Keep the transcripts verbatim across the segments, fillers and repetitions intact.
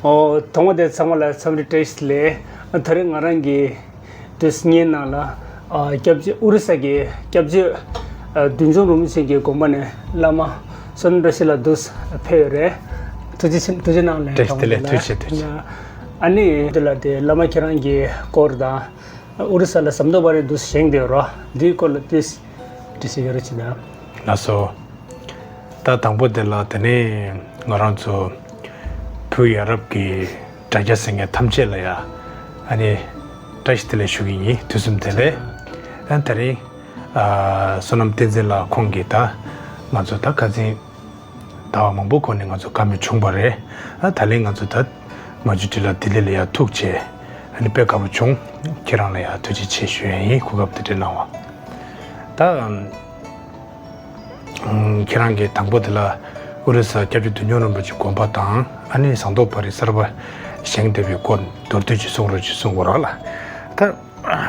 ཨོ། དང་པོ་དེ་ཚང་མ་ལ་འཚམས་འདྲི་བཀྲ་ཤིས་བདེ་ལེགས། ད་རེས་ང་རང་གི་དུས་ངའི་ནང་ལ་ཨ་སྐྱབས་རྗེ་ཨོ་རི་ས་གི་སྐྱབས་རྗེ་ཨ་བདུད་འཇོམས་རིན་པོ་ཆེ་གི་དགོན་པ་ནས་བླ་མ་བསོད་ནམས་བཀྲ་ཤིས་ལགས་འདུག་ཕེབས་ཡོད་རེད། ཐུགས་རྗེ་ཆེ། ཐུགས་རྗེ་གནང་ལགས། བཀྲ་ཤིས་བདེ་ལེགས། ཐུགས་རྗེ་ཆེ། ཐུགས་རྗེ་ཆེ། ཨ་ནི་དེ་ལ་དེ་བླ་མ་ཁྱེད་རང་གི་སྐོར་དང་ཨོ་རི་ས་ལ་ཟམ་གདོང་དཔལ་རི་འདུག་བཞེངས་བསྡད་ཡོད་རེད། འདིའི་སྐོར་ལ་ཏོག་ཙམ་འདྲི་ཤེས་ཡོད་རེད་ཅེས་དང་། ལགས་སོ། ད་དང་པོ་དེ་ལ་དེ་ནས་ང་རང་ཚོ་བོད་ཡ་རབས་ཀྱི་དྲ་རྒྱ་གསན་མཁན་ཐམས་ཅད་ལ་ཡ་ཨ་ནི་བཀྲ་ཤིས་བདེ་ལེགས་ཞུ་གི་ཡིན། དུས་གསུམ་བདེ་ལེགས། ཨ་དེ་རིང་ཨ་བསོད་ནམས་བསྟན་འཛིན་ལགས་ཁོང་གིས་ད་ང་ཚོ་ད་ཁ་སང་ཟླ་བ་མང་པོ་གོང་ནས་ང་ཚོ་བཀའ་མོལ་བྱུང་བ་རེད། ཨ་ད་ལན་ང་ཚོ་ད་མ་ཇུ་ཊི་ལ་ལྡི་ལི་ལ་ཡ་ཐུག་བྱས་ཨ་ནི་དཔེ་དགའ་པོ་བྱུང་། ཁྱེད་རང་ལ་ཡ་ཐུགས་རྗེ་ཆེ་ཞུ་ཡ་ཡིན། གོ་སྐབས་དེ་འདྲ་གནང་བ། ད་ཨམ། ཁྱེད་རང་གིས་དང་པོ་དེ་ལ་ཨོ་རི་ས་སྐྱབས་རྗེ་བདུད་འཇོམས་རིན་པོ་ཆེ་དགོན་པ་དང་ཨ་ནི་ཟམ་གདོང་དཔལ་རི་གསར་པ་བཞེངས་བསྡད་པའི་སྐོར་མདོར་བསྡུས་ཅིག་གསུང་རོགས་ཅེས་གསུང་གི་ཡོད་རེད་ལགས། ད་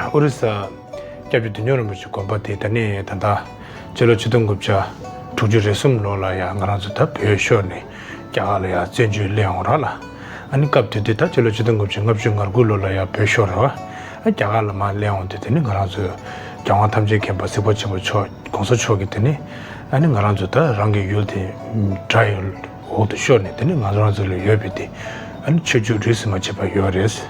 ཨོ་རི་ས་སྐྱབས་རྗེ་བདུད་འཇོམས་རིན་པོ་ཆེ་དགོན་པ་དེ་ད་ནི་ད་ལྟ་སྤྱི་ལོ་ཆིག་སྟོང་དགུ་བརྒྱ་དྲུག་ཅུ་རེ་གསུམ་ལོ་ལ་ཡ་ང་རང་ཚོ་ད་བོད་ཤོར་ནས་རྒྱ་གར་ལ་ཡ་བཙན་བྱོལ་སླེབས་ཡོང་ར་ལ། ཨ་ནི་སྐབས་དེ་དུས་ད་སྤྱི་ལོ་ཆིག་སྟོང་དགུ་བརྒྱ་ལྔ་བཅུ་ང་དགུ་ལོ་ལ་ཡ་བོད་ཤོར་ར་བ། ཨ་རྒྱ་གར་ལ་མར་སླེབས་ཡོང་དུས་དེ་ནི་ང་རང་ཚོའི་རྒྱལ་དབང་ཐམས་ཅད་མཁྱེན་པ་གཟིགས་པ་ཆེན་པོ་མཆོག་གོང་ས་མཆོག་གིས་དེ་ནི་ཨ་ནི་ང་རང་ཚོ་ད་རང་གི་ཡུལ་དེ་དགྲ་ཡི་འོག་ཏུ་ཤོར་ནས་དེ་ནི་ང་རང་ཚོ་ལ་ཡོད་པའི་དེ་ཨ་ནི་ཆོས་བརྒྱུད་རིས་སུ་མ་ཆད་པ་ཡོད་རེད། ས་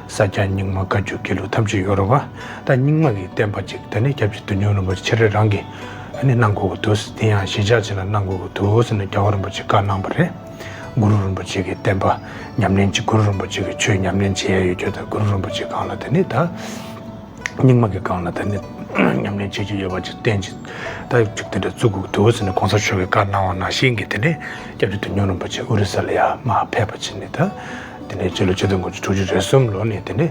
སྐྱ་རྙིང་མ་བཀའ་བརྒྱུད་དགེ་ལུགས་ཐམས་ཅད་ཡོད་རེད་བ། ད་རྙིང་མ་གི་བསྟན་པ་ཅིག་དེ་ནི་སྐྱབས་རྗེ་བདུད་འཇོམས་རིན་པོ་ཆེ་ཁྱེད་རང་གིས་ཨ་ནི་གནང་དགོས་ཀྱི་འདུག་དེ་ཡང་གཞིས་ཆགས་ཅིག་ལ་གནང་དགོས་ཀྱི་འདུག་ཟེར་ནས་རྒྱལ་བ་རིན་པོ་ཆེས་བཀའ་གནང་བ་རེད། གུ་རུ་རིན་པོ་ཆེ་གི་བསྟན་པ་ཉམས་ལེན་བྱེད། གུ་རུ་རིན་པོ་ཆེ་གི་ཆོས་ཉམས་ལེན་བྱེད་ཡ་ཡོད་རྒྱུ་དང་། གུ་རུ་རིན་པོ་ཆེ་སྒང་ལ་དེ་ནི་ད་རྙིང་མ་གི་སྒང་ལ་དེ་ནི་ཉམས་ལེན་བྱེད་རྒྱུ་ཡོད་པ་ཅིག་བསྟན་ཅིག་ད་ཅིག་དེ་འདྲ་བཙུགས་དགོས་འདུག་ཟེར་ནས་གོང་ས་མཆོག་གིས་བཀའ་གནང་བ་ནང་བཞིན་གྱི་དེ་ནི་སྐྱབས་རྗེ་བདུད་འཇོམས་རིན་པོ་ཆེ་ཨོ་རི་ས་ལ་ཡ་མར་ཕེབས་པ་བྱས་ནས་ད་དེ་ནས་སྤྱི་ལོ་ཆིག་སྟོང་དགུ་བརྒྱ་དྲུག་ཅུ་རེ་གསུམ་ལོ་ནས་དེ་ནི་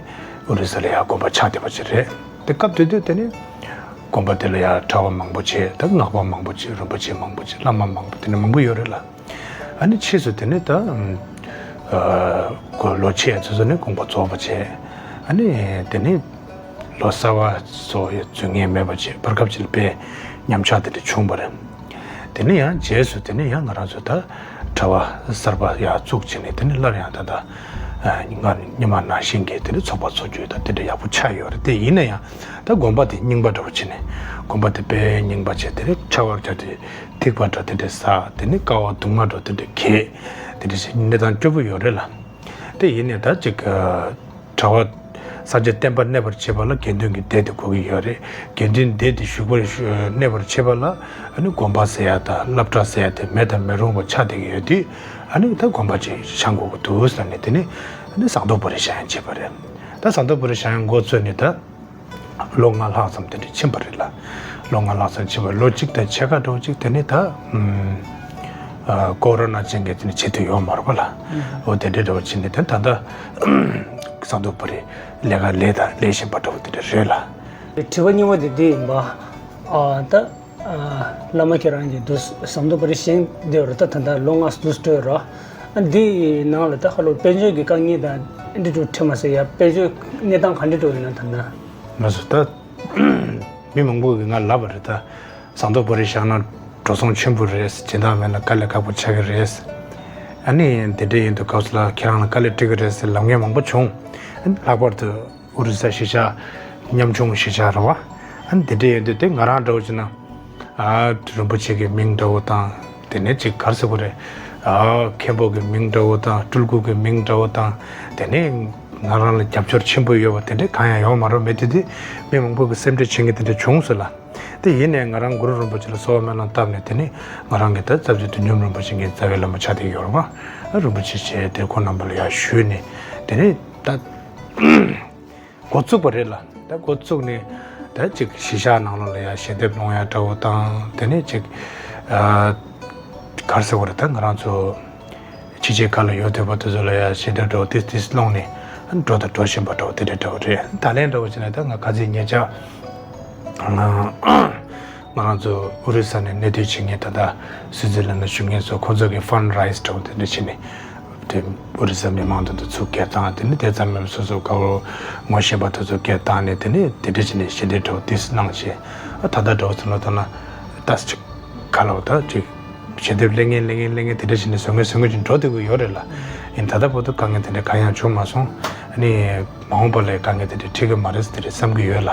ཨོ་རི་ས་ལ་ཡ་དགོན་པ་ཆགས་བསྡད་པ་ཅིག་རེད། དེ་སྐབས་དེ་དུས་དེ་ནི་དགོན་པ་དེ་ལ་ཡ་གྲྭ་པ་མང་པོ་བྱས། ད་སྔགས་པ་མང་པོ་བྱས། རིན་པོ་ཆེ་མང་པོ་བྱས། བླ་མ་མང་པོ་དེ་ནི་མང་པོ་ཡོད་རེད་ལ། ཨ་ནི་ཕྱིས་སུ་དེ་ནི་ད་ཨ་ལོ་ཆེ་ཚོ་ཚོ་ནི་དགོངས་པ་རྫོགས་པ་བྱས། ཨ་ནི་དེ་ནི་ལོ་གསར་པ་ཚོ་ཡ་འཛུལ་མཁན་མེད་པ་བྱས། བར་སྐབས་ཅིག་ལ་དཔེ་ཉམས་ཆག་དེ་འདྲ་བྱུང་བ་རེད། དེ་ནི་ཡང་རྗེས་སུ་དེ་ནི་ཡང་ང་རང་ཚོ་ད་གྲྭ་པ་གསར་པ་ཡ་བཙུགས་བྱས་ནས་དེ་ནི་སླར་ཡང་ད་ལྟ་ཨ་སྔར་སྔོན་མ་ནང་བཞིན་གྱི་དེ་ནི་ཚོགས་པ་འཚོགས་རྒྱུ་དང་དེ་འདྲ་ཡག་པོ་ཆགས་ཡོད་རེད། དེ་ཡིན་ན་ཡང་ད་དགོན་པ་དེ་རྙིང་པ་འདྲ་བོ་བྱས་ནས། དགོན་པ་དེ་དཔེ་རྙིང་པ་བྱས། དེ་ནི་ཕྱག་དབར་རྒྱག་དུས་ཐིགས་པ་འདྲ་དེ་འདྲ་ཟག་དེ་ནི་ཀ་བ་གདུང་མ་འདྲ་དེ་འདྲ་གས། དེ་འདྲ་ཞིག་གནས་སྟངས་སྐྱོ་པོ་ཡོད་རེད་ལ། དེ་ཡིན་ནའི་ད་ཅིག་ཨ་གྲྭ་པ་སངས་རྒྱས་བསྟན་པ་གནས་པར་བྱེད་པ་ལ་དགེ་འདུན་གྱི་སྡེ་དེ་དགོས་ཀྱི་ཡོད་རེད། དགེ་འདུན་སྡེ་དེ་བཞུགས་པར་གནས་པར་བྱེད་པ་ལ་ཨ་ནི་དགོན་པ་ཟེར་ཡ་དང་སློབ་གྲྭ་ཟེར་ཡ་དེ་མེད་དང་མི་རུང་བ་ཆགས་བསྡད་ཀྱི་ཡོད་དུས། ཨ་ནི་ད་དགོན་པ་ཅིག་བཞེངས་དགོས་ཀྱི་འདུག་ཟེར་ནས་དེ་ནི་ཨ་ནི་ཟམ་གདོང་དཔལ་རི་བཞེངས་ཡ་བྱས་པ་རེད། ད་ཟམ་གདོང་དཔལ་རི་བཞེངས་ཡ་འགོ་བཙུགས་ནས་ད་ལོ་ལྔ་ལྷག་ཙམ་དེ་འདྲ་ཕྱིན་པ་རེད་ལ། ལོ་ལྔ་ལྷག་ཙམ་ཕྱིན་པ། ལོ་གཅིག་དང་ཕྱེད་ཀ་འདྲ་བོ་ཅིག་དེ་ནི་ད་ཨམ་ཨ་ཀོ་རོ་ན་ཅན་གྱིས་དེ་ནི་བྱེད་ཐུབ་ཡོད་མ་རེད་པ་ལ། འོ་དེ་འདྲ་འདྲ་བོ་བྱས་ནས་དེ་ད་ལྟ་ཟམ་གདོང་དཔལ་རི་ལས་ཀ་ལས་དང་ལས་བཞིན་པ་འདྲ་བོ་དེ་འདྲ་རེད་ལ། དྲི་བ་གཉིས་པ་དེ་འདི་ཡིན་པ། ཨ་ད་ཨ་བླ་མ་ཁྱེད་རང་གིས་འདུག་ཟམ་གདོང་དཔལ་རི་བཞེངས་བསྡད་ཡོད་རེད། ད་ད་ལྟ་ལོ་ལྔ་འདུག་སྤྲོད་རོགས། ཨ་འདི་ནང་ལ་ད་ཧ་ལོ་དཔལ་འབྱོར་གྱི་དཀའ་ངལ་དང་འདི་འདྲ་འཕྲད་མ་ཟེར་ཡ། དཔལ་འབྱོར་གནས་སྟངས་ག་འདྲ་འགྲོ་ཡོད་ན་ད་ལྟ། མ་སུ་ད་མི་མང་པོ་གིས་ང་ལབ་པ་རེད། ད་ཟམ་གདོང་དཔལ་རི་བཞེངས་ན་འགྲོ་སོང་ཆེན་པོ་རེད། སྦྱིན་བདག་མེད་ན་དཀའ་ལས་ཁག་པོ་ཆགས་ཀྱི་རེད། ཨ་ནི་དེ་འདྲ་ཡིན་དུས་སྐབས་སུ་ལ་ཁྱེད་རང་ལ་དཀའ་ལས་སྤྲད་ཀྱི་རེད་ཟེར་ལབ་མཁན་མང་པོ་བྱུང་། ཨ་ནི་ལྷག་པར་དུ་ཨོ་རི་ས་གཞིས་ཆགས་ཉམ་ཆུང་གཞིས་ཆགས་རེད་བ། ཨ་ནི་དེ་འདྲ་ཡིན་དུས་དེ་ང་རང་འདྲ་བོ་བྱས་ན། ཨ་རིན་པོ་ཆེ་གི་མིང་འདྲ་བོ་དང་། དེ་ནས་ཅིག་ག་རེ་ཟེར་དགོས་རེད། ཨ་མཁན་པོ་གི་མིང་འདྲ་བོ་དང་། སྤྲུལ་སྐུ་གི་མིང་འདྲ་བོ་དང་། དེ་ནས་ང་རང་ལ་རྒྱབ་སྐྱོར་ཆེན་པོ་ཡོད་པ་དེ་འདྲ་གང་ཡང་ཡོད་མ་རེད། མེད་དུས་དེ་མི་མང་པོ་གི་སེམས་ཁྲལ་བྱེད་མཁན་དེ་འདྲ་བྱུང་སོང་ལ། དེ་ཡིན་ནའི་ང་རང་གུ་རུ་རིན་པོ་ཆེ་ལ་གསོལ་བ་སྨོན་ལམ་བཏབ་ནས། དེ་ནས་ང་རང་གི་ད་སྐྱབས་རྗེ་བདུད་འཇོམས་རིན་པོ་ཆེ་གི་རྩ་བའི་བླ་མ་ཆགས་བསྡད་ཡོད་རེད་བ། ཨ་རིན་པོ་ཆེ་བྱས་དེ་ཁོང་རྣམ་པ་ལ་ཡར་ཞུས་ནས། དེ་ནས་ད་འགོ་བཙུགས་པ་རེད་ལ། ད་འགོ་བཙུགས་ནས་ད་ཅིག་གཞིས་ཆགས་ནང་ལོགས་ལ་ཡ་ཞལ་འདེབས་སློང་ཡ་འདྲ་བོ་དང་། དེ་ནས་ཅིག་ཨ་ག་རེ་ཟེར་དགོས་རེད། ད་ང་རང་ཚོ་ཕྱི་རྒྱལ་ཁག་ལ་ཡོད་བསྡད་པ་དེ་ཚོ་ལ་ཡ་ཞལ་འདེབས་འདྲ་བོ་ཏིས་ཏིས་སློང་ནས་འགྲོ་དང་འགྲོ་བཞིན་པ་འདྲ་བོ་དེ་འདྲ་འདྲ་བོ་རེད། ད་ལན་འདྲ་བོ་བྱས་ན་ད་ང་ཁ་སང་ཉེ་ཆར་ང་རང་ཚོ་ཨོ་རི་ས་ནས་གནས་སྡོད་བྱེད་མཁན་ད་ལྟ་སུའི་ཙི་ལན་ལ་བཞུགས་མཁན་ཚོ་ཁོང་ཚོ་གི་ཕན་རེ་ཛི་འདྲ་བོ་དེ་འདྲ་བྱས་ནས། དེ་ཨོ་རི་ས་མི་མང་དེ་ཚོ་ཚུར་སྐད་བཏང་། དེ་ནས་དེ་ཙམ་མིན་སོ་སོ་དགའ་བོ་ངོ་ཤེས་པ་དེ་ཚོ་སྐད་བཏང་ནས། དེ་ནས་དེ་འདྲ་བྱས་ནས་ཞལ་འདེབས་འདྲ་བོ་ཏིས་གནང་བྱས། ཨ་ད་ལྟ་འདྲ་བོ་ཚོ་ལ་ལྟ་ན་ཏིས་ཅིག་ག་ལ་བ་ད་ཅིག་ཞལ་འདེབས་སླེབས་མཁན་སླེབས་མཁན་སླེབས་མཁན་དེ་འདྲ་བྱས་ནས་བཟོ་མཁན་བཟོ་མཁན་ཅིག་འགྲོ་བསྡད་ཀྱི་ཡོད་རེད་ལ། ཡིན། ད་ལྟ་བར་དུ་དཀའ་ངལ་དེ་འདྲ་གང་ཡང་བྱུང་མ་སོང་། ཨ་ནི་མ་འོངས་པ་ལ་དཀའ་ངལ་དེ་འདྲ་འཕྲད་ཀྱི་མ་རེད་ཟེར་དེ་འདྲ་བསམ་གྱི་ཡོད་ལ།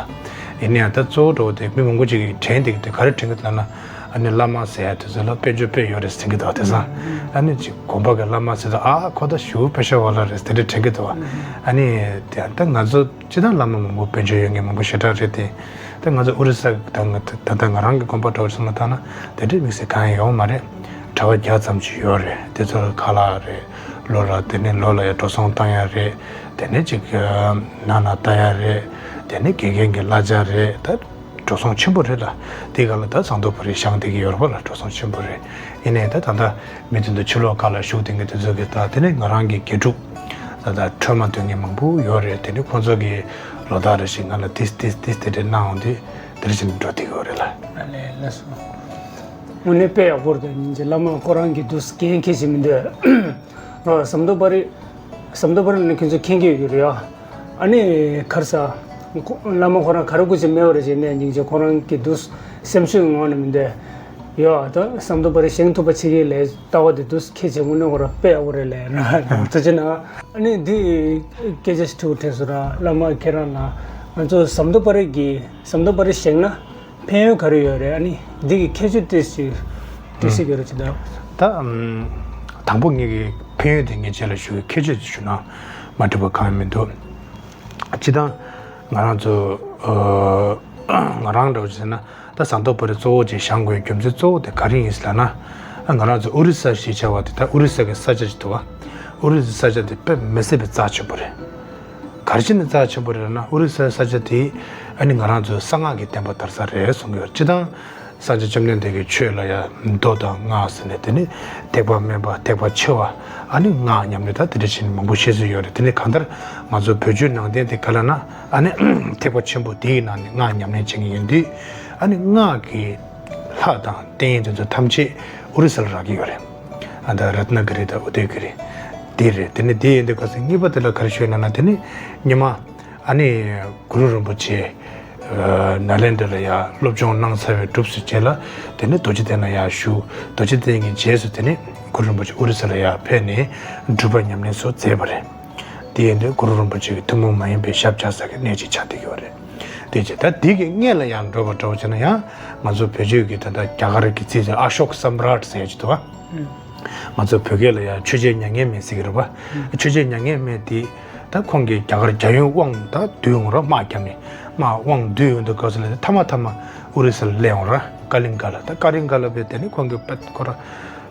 ཡིན་ན་ཡང་ད་གཙོ་བོ་འདྲ་བོ་དེ་མི་མང་པོ་ཅིག་གིས་དྲན་བསྡད་ཀྱི་འདུག་ག་རེ་དྲན་གྱི་འདུག་ལབ་ན། ཨ་ནི་བླ་མ་ཟེར་ཡ་དེ་ཚོ་ལ་དཔལ་འབྱོར་དཔེ་ཡོད་རེད་ཟེར་གྱི་འདུག་དེང་སང་། ཨ་ནི་ཅིག་དགོན་པ་གི་བླ་མ་ཟེར་དུས་ཨ་ཁོ་ད་ཞེ་པོ་དཔེ་ཤ་བ་ལ་རེད་ཟེར་དེ་འདྲ་དྲན་གྱི་འདུག་ཨ་ནི་དེ་ད་ང་ཚོ་སྤྱིར་བཏང་བླ་མ་མང་པོ་དཔལ་འབྱོར་ཡོད་མཁན་མང་པོ་ཞེ་དྲག་རེད་དེ། ད་ང་ཚོ་ཨོ་རི་ས་དང་ད་ལྟ་ང་རང་གི་དགོན་པ་འདྲ་བོ་ཞིག་ལ་བལྟས་ན་དེ་འདྲའི་དམིགས་བསལ་གང་ཡང་ཡོད་མ་རེད། གྲྭ་པ་བརྒྱ་ཙམ་ཅིག་ཡོད་རེད། དེ་ཚོ་ཁ་ལག་རེད། ལོ་ལ་དེ་ནས་ལོ་ལ་ཡ་འགྲོ་སོང་བཏང་ཡ་རེད། དེ་ནས་ཅིག་ནང་ན་ལྟ་ཡ་རེད། དེ་ནས་དགེ་རྒན་གྱི་གླ་ཆ་རེད། ད་འགྲོ་སོང་ཆེན་པོ་རེད་ལ། དེ་ག་ལ་ད་ཟངས་མདོག་དཔལ་རི་བཞེངས་བསྡད་ཀྱི་ཡོད་རེད་པ་ལ། འགྲོ་སོང་ཆེན་པོ་རེད། ཡིན་ནའི་ད་ད་ལྟ་མི་དེ་ཚོ་ཕྱི་ལོགས་ཁག་ལ་བཞུགས་བསྡད་མཁན་དེ་ཚོ་གི་ད་དེ་ནས་ང་རང་གི་དགེ་ཕྲུག་ད་ལྟ་ཁྲོས་མ་འདོན་མཁན་མང་པོ་ཡོད་རེད། དེ་ནས་ཁོང་ཚོ་གི་ལོ་ལྟར་རེ་བཞིན་ང་ལ་ཏིས་ཏིས་ཏིས་དེ་འདྲ་གནང་འོང་དུས་དེ་འདྲ་བྱས་ནས་འགྲོ་བསྡད་ཀྱི་ཡོད་རེད་ལ། ཨ་ལས་ལགས་སོ། དངོས་གནས་དཔེ་ཡག་པོ་རེད། ད་སྙིང་རྗེ། བླ་མ་ཁོ་རང་གི་འདུག་འགན་འཁྱེར་བཞིན་མི་འདུག་ཨོ། ཟངས་མདོག་དཔལ་རི། ཟངས་མདོག་དཔལ་རི་ནི་ཁྱོད་ཚོ་མཁྱེན་གྱི་ཡོད་ཀྱི་རེད་ཨ། ཨ་ནི་ག་རེ་ཟ། ཁོ་བླ་མ་ཁོ་རང་ག་རེ་དགོས་ཀྱི་མེད་པ་རེད་ཟེར་ནས་སྙིང་རྗེ། ཁོ་རང་གི་འདུག་སེམས་ཤུགས་ངང་ནས་མི་འདུག་ཡོད་ཨ། ད་ཟངས་མདོག་དཔལ་རི་བཞེངས་ཐུབ་པ་བྱེད་ཀྱི་ལས་ལྟ་བ་དེ་འདུག་འཁྱེར་བྱས་དངོས་གནས་ཁོ་རང་དཔེ་ཡག་པོ་རེད་ལས་ན་ཐུགས་རྗེ་གནང་། ཨ་ནི་འདི་སྐད་ཆ་ཞིག་དྲི་བ་དྲན་སོང་ར། བླ་མ་ཁྱེད་རང་ལ་ང་ཚོ་ཟངས་མདོག་དཔལ་རི་གི་ཟངས་མདོག་དཔལ་རི་བཞེངས་ན་ཕན་ཡོན་ག་རེ་ཡོད་རེད། ཨ་ནི་འདི་གི་ཁྱད་ཆོས་ཏོག་ཙམ་འགྲེལ་བཤད་རྒྱག་རོགས་བྱེད་དང་། ད་ཨམ། དང་པོ་ངེད་ཀྱི་ཕན་ཡོན་དེ་ངས་རྗེས་ལ་ཞུ་གི། ཁྱད་ཆོས་དེ་ཞུ་ན་མ་འགྲིག་པ་གང་ཡང་མི་འདུག་སྤྱིར་བཏང་ང་རང་ཚོ་ཨ། ང་རང་འདྲ་བོ་བྱས་ན་ད་ཟངས་མདོག་དཔལ་རི་གཙོ་བོ་ཅིག་བཞེངས་དགོས་རྒྱུ་མཚན་གཙོ་བོ་དེ་ག་རེ་ཡིན་ཟེར་ལབ་ན། ཨ། ང་རང་ཚོ་ཨོ་རི་ས་ཞེས་བྱ་བ་དེ། ད་ཨོ་རི་ས་གི་ས་ཆ་ཅིག་འདུག་བ། ཨོ་རི་ས་ས་ཆ་དེ་དཔེ་མི་སྲིད་པའི་རྩ་ཆེན་པོ་རེད། ག་རེ་བྱས་ནས་རྩ་ཆེན་པོ་རེད་ལབ་ན། ཨོ་རི་ས་ས་ཆ་དེ་ཨ་ནི་ང་རང་ཚོའི་གསང་སྔགས་ཀྱི་བསྟན་པ་དར་ས་རེད་གསུང་གི་ཡོད། སྤྱིར་བཏང་སངས་རྒྱས་བཅོམ་ལྡན་འདས་ཀྱི་ཆོས་ལ་ཡང་མདོ་དང་སྔགས་ཟེར་ནས། དེ་ནི་ཐེག་པ་དམན་པ། ཐེག་པ་ཆེ་བ། ཨ་ནི་སྔགས་ཉམས་ལེན། ད་དེ་འདྲ་བྱས་ནས་མང་པོ་བཤད་སྲོལ་ཡོད་རེད། དེ་ནི་གང་ལྟར་ང་ཚོ་བོད་བརྒྱུད་ནང་བསྟན་དེ་ག་ལབ་ན། ཨ་ནི་ཐེག་པ་ཆེན་པོ་དེའི་ནང་ནས་སྔགས་ཉམས་ལེན་བྱེད་མཁན་ཡིན་དུས། ཨ་ནི་སྔགས་ཀྱི་ལྷ་དང་རྟེན་དེ་ཚོ་ཐམས་ཅད་ཨོ་རི་ས་ལ་རག་གི་ཡོད་རེད། ཨ། ད་རཏྣ་གི་རི་དང་ཨུ་དེ་གི་རི་དེ་རེད། དེ་ནི་དེ་ཡིན་དུས་ག་ཚོད། གཉིས་པ་དེ་ལ་ག་རེ་ཞུས་ན་ན། དེ་ནི་སྔོན་མ་ཨ་ནི་གུ་རུ་རིན་པོ་ཆེ་ཨ། ནཱ་ལེནྡྲ་ལ་ཡང་སློབ་སྦྱོང་གནང་ཚར་བའི་གྲུབ་ཚུལ་རྗེས་ལ། དེ་ནི་རྡོ་རྗེ་གདན་ལ་ཡང་བཞུགས། རྡོ་རྗེ་གདན་གྱི་རྗེས་སུ་དེ་ནི་གུ་རུ་རིན་པོ་ཆེ་ཨོ་རི་ས་ལ་ཡང་ཕེབས་ནས་སྒྲུབ་པ་ཉམས་ལེན་སོགས་མཛད་པ་རེད། དེ་ཡིན་དུས་གུ་རུ་རིན་པོ་ཆེ་གི་ཐུན་མོང་མ་ཡིན་པའི་ཞབས་བཅགས་ས་གི་གནས་ཅིག་ཆགས་བསྡད་ཡོད་རེད། དེ་རྗེས་ད་དེ་གི་སྔོན་ལ་ཡང་འགྲོ་བ་འདྲ་བོ་བྱས་ན། ཡང་ང་ཚོ་བོད་བརྒྱུད་ཀྱི་ད་ལྟ་རྒྱ་གར་གྱི་རྩིས་ཟེར། ཨ་ཤོག་སམ་རཱཊ་ཟེར་ཡ་ཅིག་འདུག་བ། ང་ཚོ་བོད་སྐད་ལ་ཡང་ཆོས་རྒྱལ་མྱ་ངན་མེད་ཟེར་གྱི་རེད་པ། ཆོས་རྒྱལ་མྱ་ངན་མེད་དེ་ད་ཁོང་གིས་རྒྱ་གར་རྒྱལ་ཡུམ་དབང་ད་བསྡུས་ཡོང་ར། དམག་བརྒྱབ་ནས། དམག་དབང་བསྡུས་ཡོང་དུས་སྐབས་སུ་ལ་དེ་མཐའ་མ་མཐའ་མ་ཨོ་རི་ས་ལ་སླེབས་ཡོང་ར། ཀ་ལིང་ག་ལ། ད་ཀ་ལིང་ག་ལ་ཕེབས། དེ་ནས་ཁོང་གིས་དཔེ་ཁོ་ར་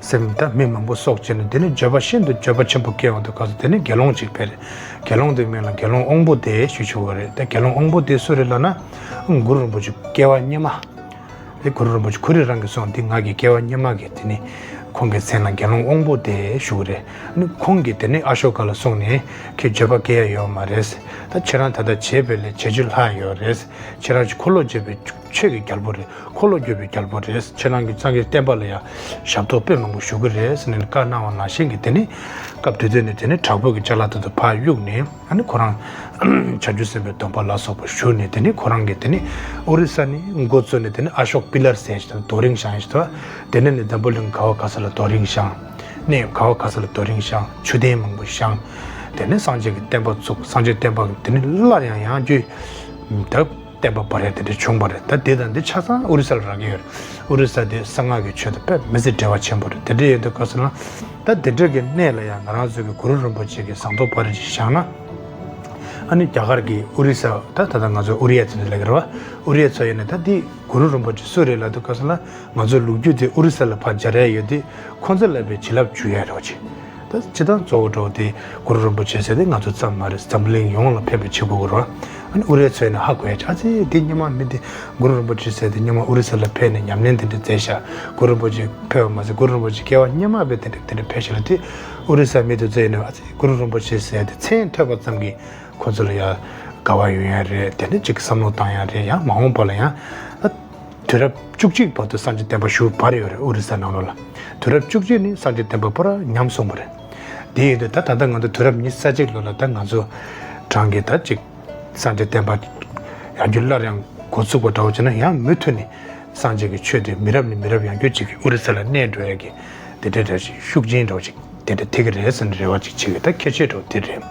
སེམས་ད་མི་མང་པོ་སྲོག་བཅད་ནས། དེ་ནས་འགྱོད་པ་ཤིན་ཏུ་འགྱོད་པ་ཆེན་པོ་སྐྱེས་ཡོང་དུས་སྐབས་སུ་དེ་ནས་དགེ་སློང་ཅིག་ཕེབས་རེད། དགེ་སློང་དེའི་མིང་ལ་དགེ་སློང་དབང་པོ་སྡེ་ཞུ་ཆོག་གི་རེད། དེ་དགེ་སློང་དབང་པོ་སྡེ་སུ་རེད་ལབ་ན། གུ་རུ་རིན་པོ་ཆེ་སྐྱེ་བ་སྔོན་མ། དེ་གུ་རུ་རིན་པོ་ཆེ་ཁོ་རང་རང་གིས་གསུངས། འདི་ང་གི་སྐྱེ་བ་སྔོན་མ་གི། དེ་ནི་ཁོང་གི་མཚན་ལ་དགེ་སློང་དབང་པོ་སྡེ་ཞུ་གི་རེད། ཨ་ནི་ཁོང་གིས་དེ་ནི་ཨ་ཤོ་ཀ་ལ་གསུངས་ནས། ཁྱེད་འགྱོད་པ་སྐྱེ་ཡ་ཡོད་མ་རེད། ད་ཁྱེད་རང་ད་ལྟ་བྱས་པའི་ལས་བྱེད་རྒྱུ་ལྷག་ཡོད་རེད། ཁྱེད་རང་ཅིག་འཁོར་ལོ་བསྐྱོད་པའི་ཆོས་ཀྱི་རྒྱལ་པོ་རེད། འཁོར་ལོ་བསྐྱོད་པའི་རྒྱལ་པོ་རེད། ཁྱེད་རང་གིས་སངས་རྒྱས་བསྟན་པ་ལ་ཡང་ཞབས་ཏོག་དཔེ་མང་པོ་ཞུ་གི་རེད་ཟེར་ནས་བཀའ་གནང་བ་ནང་བཞིན་གྱི། དེ་ནི་སྐབས་དེ་དུས་ནས་དེ་ནི་དྲག་པོའི་གི་ཅ་ལག་དེ་ཚོ་ཕར་གཡུགས་ནས། ཨ་ནི་ཁོ་རང་བྱང་ཆུབ་སེམས་དཔའི་སྡོམ་པ་ལ་སོགས་པ་ཞུས་ནས། དེ་ནི་ཁོ་རང་གིས་དེ་ནི་ཨོ་རི་ས་ནས་འགོ་བཙུགས་ནས། དེ་ནི་ཨ་ཤོག་པི་ལར་ཟེར་ཞིག་དང་། རྡོ་རིང་བཞེངས་ཡ་ཞིག་དང་། དེ་ནས་ནི་འཛམ་བུ་གླིང་ག་བ་ག་ས་ལ་རྡོ་རིང་བཞེངས། གནས་ག་བ་ག་ས་ལ་རྡོ་རིང་བཞེངས། མཆོད་རྟེན་མང་པོ་བཞེངས། དེ་ནས་སངས་རྒྱས་ཀྱི་བསྟན་པ་བཙུགས། སངས་རྒྱས་བསྟན་པ་དེ་ནི་སླར་ཡང་ཡང་བསྐྱར་ད་བསྟན་པ་འབར་ཡ་དེ་འདྲ་བྱུང་བ་རེད། ད་དེ་དང་འདི་ཆ་ཚང་ཨོ་རི་ས་ལ་རག་གི་ཡོད་རེད། ཨོ་རི་ས་དེ་གསང་སྔགས་ཀྱི་ཆོས་དང་དཔེ་མི་སྲིད་འབྲེལ་བ་ཆེན་པོ་རེད། དེ་འདྲ་ཡོད་དུས་སྐབས་སུ་ན། ད་དེ་འདྲ་གི་གནས་ལ་ཡང་ང་རང་ཚོ་གི་གུ་རུ་རིན་པོ་ཆེ་གི་ཟངས་མདོག་དཔལ་རི་ཅིག་བཞེངས་ན། ཨ་ནི་རྒྱ་གར་གྱི་ཨོ་རི་ས། ད་ད་ལྟ་ང་ཚོ་ཨོ་རི་ཡ་ཚོ་ལབ་ཀྱི་རེད་བ། ཨོ་རི་ཡ་ཚོ་ཡིན་ན་ད་འདི་གུ་རུ་རིན་པོ་ཆེ་སུ་རེད་ལབ་དུས་སྐབས་སུ་ན། ང་ཚོ་ལོ་རྒྱུས་དེ་ཨོ་རི་ས་ལ་ཕར་སྦྱར་ཡ་ཡོད་དུས། ཁོང་ཚོ་ལ་དཔེ་བྱིན་རླབས་འཇུག་ཡ་རེད་བ་ཅིག་ད་སྤྱིར་བཏང་གཙོ་བོ་འདྲ་བོ་དེ་གུ་རུ་རིན་པོ་ཆེ་ཟེར་དེ་ང་ཚོ་ཙམ་མ་རེད། འཛམ་བུ་གླིང་ཡོངས་ལ་ཕན་པའི་བྱེད་དགོས་ཀྱི་རེད་བ། ཨ་ནི་ཨོ་རི་ཡ་ཚོ་ཡིན་ན་ཧ་གོ་ཡ་ཅིག་ཨ་ཙི། དེ་སྔོན་མ་མི་དེ་གུ་རུ་རིན་པོ་ཆེ་ཟེར་དེ་སྔོན་མ་ཨོ་རི་ས་ལ་ཕེབས་ནས་ཉམས་ལེན་དེ་འདྲ་མཛད་ཤག་གུ་རུ་རིན་པོ་ཆེ་ཕེབས་པ་མ་ཟད། གུ་རུ་རིན་པོ་ཆེ་སྐྱེ་བ་སྔོན་མ་དཔེ་དེ་འདྲ་དེ་འདྲ་ཕེབས་ཤག་ལབ་དུས། ཨོ་རི་ས་མི་དེ་ཚོ་ཡིན་ན། ཨ་ཙི། གུ་རུ་རིན་པོ་ཆེ་ཟེར་དེ་མཚན་ཐོས་པ་ཙམ་གྱིས་ཁོ་ཚོ་ལ་ཡང་དགའ་བ་ཡོང་ཡ་རེད། དེ་ནས་ཅིག་བསམ་བློ་བཏང་ཡ་རེད། ཡང་མ་འོངས་པ་ལ་ཡང་ཨ་དུས་རབས་བཅུ་གཅིག་བར་དུ་སངས་རྒྱས་བསྟན་པ་ཞུ་བར་ཡོད་རེད། ཨོ་རི་ས་ནང་ལོགས་ལ། དུས་རབས་བཅུ་གཅིག་ནས་སངས་རྒྱས་བསྟན་པ་པུ་ར་ཉམས་སོང་བ་རེད། དེ་ཡིན་དུས་ད་ད་ལྟ་ང་ཚོ་དུས་རབས་ཉི་ཤུ་རྩ་གཅིག་ལོ་ལ་ད་ང་ཚོ་རང་གི་ད་ཅིག་སངས་རྒྱས་བསྟན་པ་ཡར་རྒྱས་སླར་ཡང་འགོ་ཚུགས་པ་འདྲ་བོ་བྱས་ན། ཡང་མུ་མཐུད་ནས་སངས་རྒྱས་ཀྱི་ཆོས་དེ་མི་རབས་ནས་མི་རབས་ཡར་རྒྱས་ཅིག་གི་ཨོ་རི་ས་ལ་གནས་འགྲོ་ཡ་གི་དེ་འདྲ་འདྲ་ཞིག་ཤུགས་རྐྱེན་འདྲ་བོ་ཅིག་ དེ་འདྲ་ཐེབས་ཀྱི་རེད་ཟེར་ནས་རེ་བ་ཅིག་བྱེད་ཀྱི། ད་ཁྱད་ཆོས་འདྲ་བོ་དེ་རེད།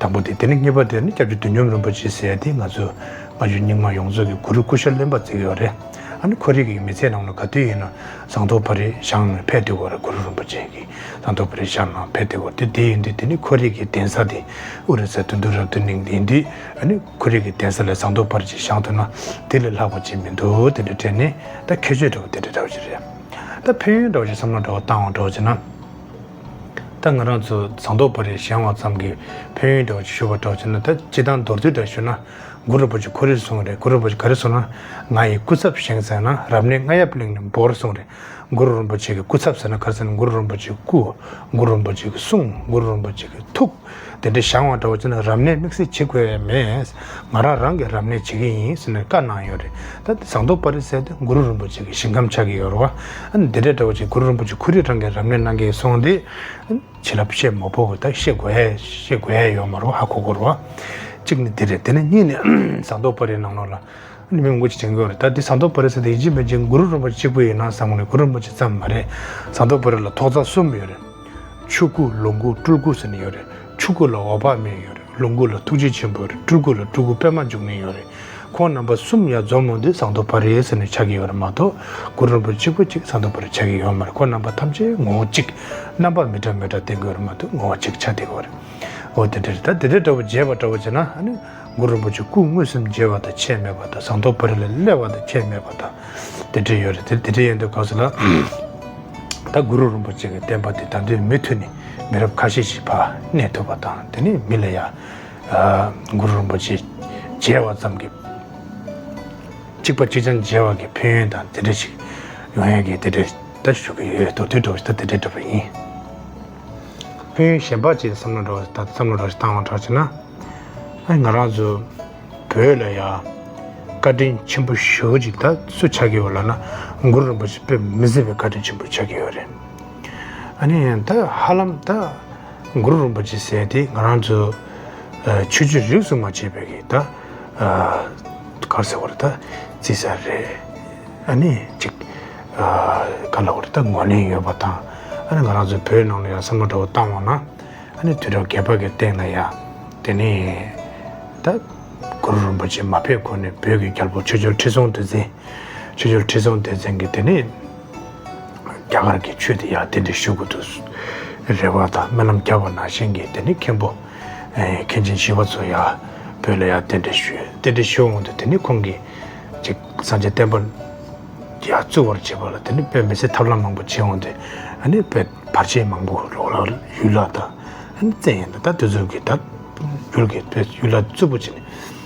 དང་པོ་དེ། དེ་ནས་གཉིས་པ་དེ་ནི་སྐྱབས་རྗེ་བདུད་འཇོམས་རིན་པོ་ཆེ་ཟེར་ཡ་དེ་ང་ཚོ་སྔ་འགྱུར་རྙིང་མ་ཡོངས་རྫོགས་ཀྱི་གུ་རུ་སྐུ་ཞབས་གླེན་པ་བརྩི་གི་ཡོད་རེད། ཨ་ནི་ཁོ་རའི་གི་མི་ཚེ་ནང་ལ་ག་དུས་ཡིན་ན་ཟངས་མདོག་དཔལ་རིའི་ཞང་ནང་ཕེབས་བསྡད་ཀྱི་ཡོད་རེད། གུ་རུ་རིན་པོ་ཆེ་གི་ཟངས་མདོག་དཔལ་རིའི་ཞང་ནང་ཕེབས་བསྡད་ཀྱི་ཡོད་རེད། དེ་དེ་ཡིན་དུས་དེ་ནི་ཁོ་རའི་གི་གདན་ས་དེ་ཨུ་རུ་ས་དོན་གྲུབ་རབ་ཏུ་གླིང་དེ་ཡིན་དུས། ཨ་ནི་ཁོ་རའི་གི་གདན་ས་ལ་ཟངས་མདོག་དཔལ་རི་ཅིག་བཞེངས་ཐུབ་ན་དེ་ལས་ལྷག་པ་ཅིག་མི་འདུག་དེ་འདྲ་དྲན་ནས། ད་ཁྱད་ཆོས་འདྲ་བོ་དེ་འདྲ་འདྲ་བོ་ཞིག་རེད། ད་ཕན་ཡོན་འདྲ་བོ་ཞིག་བསམ་བློ་འདྲ་བོ་བཏང་བ་འདྲ་བོ་བྱས་ན། ད་ང་རང་ཚོ་ཟངས་མདོག་དཔལ་རི་བཞེངས་པ་ཙམ་གྱི་ཕན་ཡོན་འདྲ་བོ་ཞིག་ཞུ་བ་འདྲ་བོ་བྱས་ན། ད་སྤྱིར་བཏང་མདོར་བསྡུས་འདྲ་ཞུ་ན། གུ་རུ་རིན་པོ་ཆེ་ཁོ་རང་གསུངས་རེད། གུ་རུ་རིན་པོ་ཆེ་ག་རེ་གསུངས་ན། ང་ཡི་སྐུ་ཚབ་བཞེངས་ཟེར་ན་རབ་གནས་རྔ་ཡབ་གླིང་ནས་འབོར་གསུངས་རེད། གུ་རུ་རིན་པོ་ཆེ་གི་སྐུ་ཚབ་ཟེར་ན་ག་རེ་ཟེར་ན། གུ་རུ་རིན་པོ་ཆེའི་སྐུ། གུ་རུ་རིན་པོ་ཆེ་གི་གསུང་། གུ་རུ་རིན་པོ་ཆེ་གི་ཐུགས། དེ་འདྲ་བཞེངས་པ་འདྲ་བོ་བྱས་ན་རབ་གནས་དམིགས་བསལ་བྱེད་དགོས་མེད། ང་རང་རང་གིས་རབ་གནས་བྱེད་ཀྱི་ཡིན་ཟེར་ནས་བཀའ་གནང་ཡོད་རེད། ད་ཟངས་མདོག་དཔལ་རི་ཟེར་དེ་གུ་རུ་རིན་པོ་ཆེ་གི་ཞིང་ཁམས་ཆགས་ཀྱི་ཡོད་རེད་བ། ཨ་ནི་འདི་འདྲ་འདྲ་བོ་ཅིག་གུ་རུ་རིན་པོ་ཆེ་ཁོ་རང་རང་གིས་རབ་གནས་གནང་གི་སོང་དེ། ཨ་ནི་བྱིན་རླབས་བཤད་མ་ཕོད་པ་ད་བཤད་དགོས་ཡ་བཤད་དགོས་ཡ་ཡོད་མ་རེད། ཧ་གོ་དགོས་རེད་བ། གཅིག་ནི་འདི་རེད། དེ་ནས་གཉིས་ནི་ཟངས་མདོག་དཔལ་རིའི་ནང་ལོགས་ལ་ཨ་ནི་མི་མང་པོ་ཅིག་དྲན་གྱི་ཡོད་རེད། ད་འདི་ཟངས་མདོག་དཔལ་རི་ཟེར་དེ་ཡིན་གཅིག་མིན་གཅིག་གུ་རུ་རིན་པོ་ཆེ་གཅིག་པུ་ཡིན་ན་བསམ་གི་ནས། གུ་རུ་རིན་པོ་ཆེ་ཙམ་མ་རེད། ཟངས་མདོག་དཔལ་རི་ལ་ཐོག་བརྩེགས་གསུམ་ཡོད་རེད། ཆུ་སྐུ། ལོངས་སྐུ། སྤྲུལ་སྐུ་ཟེར་ནས་ཡོད་རེད། ཆུ་སྐུ་ལ་འོད་དཔག་མེད་ཡོད་རེད། ལོངས་སྐུ་ལ་ཐུགས་རྗེ་ཆེན་པོ་ཡོད་རེད། སྤྲུལ་སྐུ་ལ་སྤྲུལ་སྐུ་པདྨ་འབྱུང་གནས་ཡོད་རེད། ཁོང་རྣམ་པ་གསུམ་ཡར་འཛོམས་ཡོང་དུས་ཟངས་མདོག་དཔལ་རི་ཟེར་ནས་ཆགས་ཀྱི་ཡོད་རེད་མ་གཏོགས། གུ་རུ་རིན་པོ་ཆེ་གཅིག་པུ་གཅིག་ཟངས་མདོག་དཔལ་རི་ཆགས་ཀྱི་ཡོད་མ་རེད། ཁོང་རྣམ་པ་ཐམས་ཅད་ངོ་བོ་གཅིག། རྣམ་པ་མི་འདྲ་མི་འདྲ་ལྡན་གྱི་ཡོད་རེད་མ་གཏོགས་ངོ་བོ་གཅིག་ཆགས་བསྡད་ཀྱི་ཡོད་རེད། འོ་དེ་འདྲ་རེད། ད་དེ་འདྲ་འདྲ་བོ་མཇལ་བ་འདྲ་བོ་བྱས་ན། ཨ་ནི་གུ་རུ་རིན་པོ་ཆེ་སྐུ་མངོན་སུམ་མཇལ་བ་དང་ཁྱད་མེད་པ་དང་། ཟངས་མདོག་དཔལ་རི་ལ་སླེབས་པ་དང་ཁྱད་མེད་པ་དང་། དེ་འདྲ་ཡོད་རེད། དེ་དེ་འདྲ་ཡིན་དུས་སྐབས་སུ་ལ། ད་གུ་རུ་རིན་པོ་ཆེ་གི་བསྟན་པ་དེ་ད་དུང་མུ་མཐུད་ནས་མི་རབས་ཁ་ཤས་ཤིག་ཕར་གནས་ཐུབ་པ་དང་། དེ་ནས་མི་ལ་ཡ། ཨ། གུ་རུ་རིན་པོ་ཆེ་མཇལ་བ་ཙམ་གྱིས། གཅིག་པ་གཅིག་རྐྱང་མཇལ་བ་གི་ཕན་ཡོན་དང་དེ་འདྲ་ཞིག་ཡོང་ཡ་གི་དེ་འདྲ་ད་ཞུ་གི་ཡོད། མདོར་བསྡུས་འདྲ་བོ་ཞིག་ད་དེ་འདྲ་འདྲ་བོ་ཡིན། ཕན་ཡོན་གཞན་པ་ཅིག་བསམ་བློ་འདྲ་བོ་ད་བསམ་བློ་འདྲ་བོ་ཞིག་བཏང་བ་འདྲ་བྱས་ན། ཨ། ང་རང་ཚོ་བོད་ལ་ཡ་བཀའ་དྲིན་ཆེན་པོ་ཞེ་པོ་ཅིག་ད་སུ་ཆགས་ཀྱི་ཡོད་ལབ་ན། གུ་རུ་རིན་པོ་ཆེ་དཔེ་མི་སྲིད་པའི་བཀའ་དྲིན་ཆེན་པོ་ཆགས་ཀྱི་ཡོད་རེད། ཨ་ནི་ད་ཧ་ལམ་ད་གུ་རུ་རིན་པོ་ཆེ་ཟེར་དེ་ང་རང་ཚོ་ཨ་ཆོས་བརྒྱུད་རིས་སུ་མ་ཆད་པའི་གི་ད་ཨ་ག་རེ་ཟེར་དགོས་རེད། ད་རྩིས་ས་རེད། ཨ་ནི་ཅིག་ཨ་ག་ལབ་དགོས་རེད། ད་ངོས་ལེན་ཡོད་པ་དང་། ཨ་ནི་ང་རང་ཚོ་བོད་ནང་ལ་ཡང་བསམ་བློ་འདྲ་བོ་བཏང་བ་ན། ཨ་ནི་དུས་རབས་བརྒྱད་པ་གི་སྟེང་ལ་ཡ། དེ་ནས་ད་གུ་རུ་རིན་པོ་ཆེ་མ་ཕེབས་གོང་ནས་བོད་ཀྱི་རྒྱལ་པོ་ཆོས་རྒྱལ་ཁྲི་སྲོང་ལྡེ་བཙན། ཆོས་རྒྱལ་ཁྲི་སྲོང་ལྡེ་བཙན་གྱིས་དེ་ནས་རྒྱ་གར་གྱི་ཆོས་དེ་ཡར་གདན་འདྲེན་ཞུ་དགོས་འདུག་རེ་བ་དང་སྨོན་ལམ་བརྒྱབ་པ་ནང་བཞིན་གྱི། དེ་ནས་མཁན་པོ་ཨེ་མཁན་ཆེན་ཞི་བ་འཚོ་ཡར་བོད་ལ་ཡར་གདན་འདྲེན་ཞུས། གདན་འདྲེན་ཞུ་འོང་དུས་དེ་ནས་ཁོང་གིས་ཅིག་སངས་རྒྱས་བསྟན་པ་ཡར་བཙུགས་པར་བྱེད་པ་ལ་དེ་ནས་དཔེ་མི་སྲིད་ཐབས་ལམ་མང་པོ་བྱས་འོང་དུས། ཨ་ནི་དཔེ་བར་ཆད་མང་པོ་ལོག་ལ་ཡུལ་ལྷ་དང་། ཨ་ནི་བཙན་གཡེམ་དང་། ད་དེ་ཚོ་གི་ད་ཡུལ་གྱི་དཔེ་ཡུལ་ལྷ་རྩུབ་པོ་བྱས་ནས།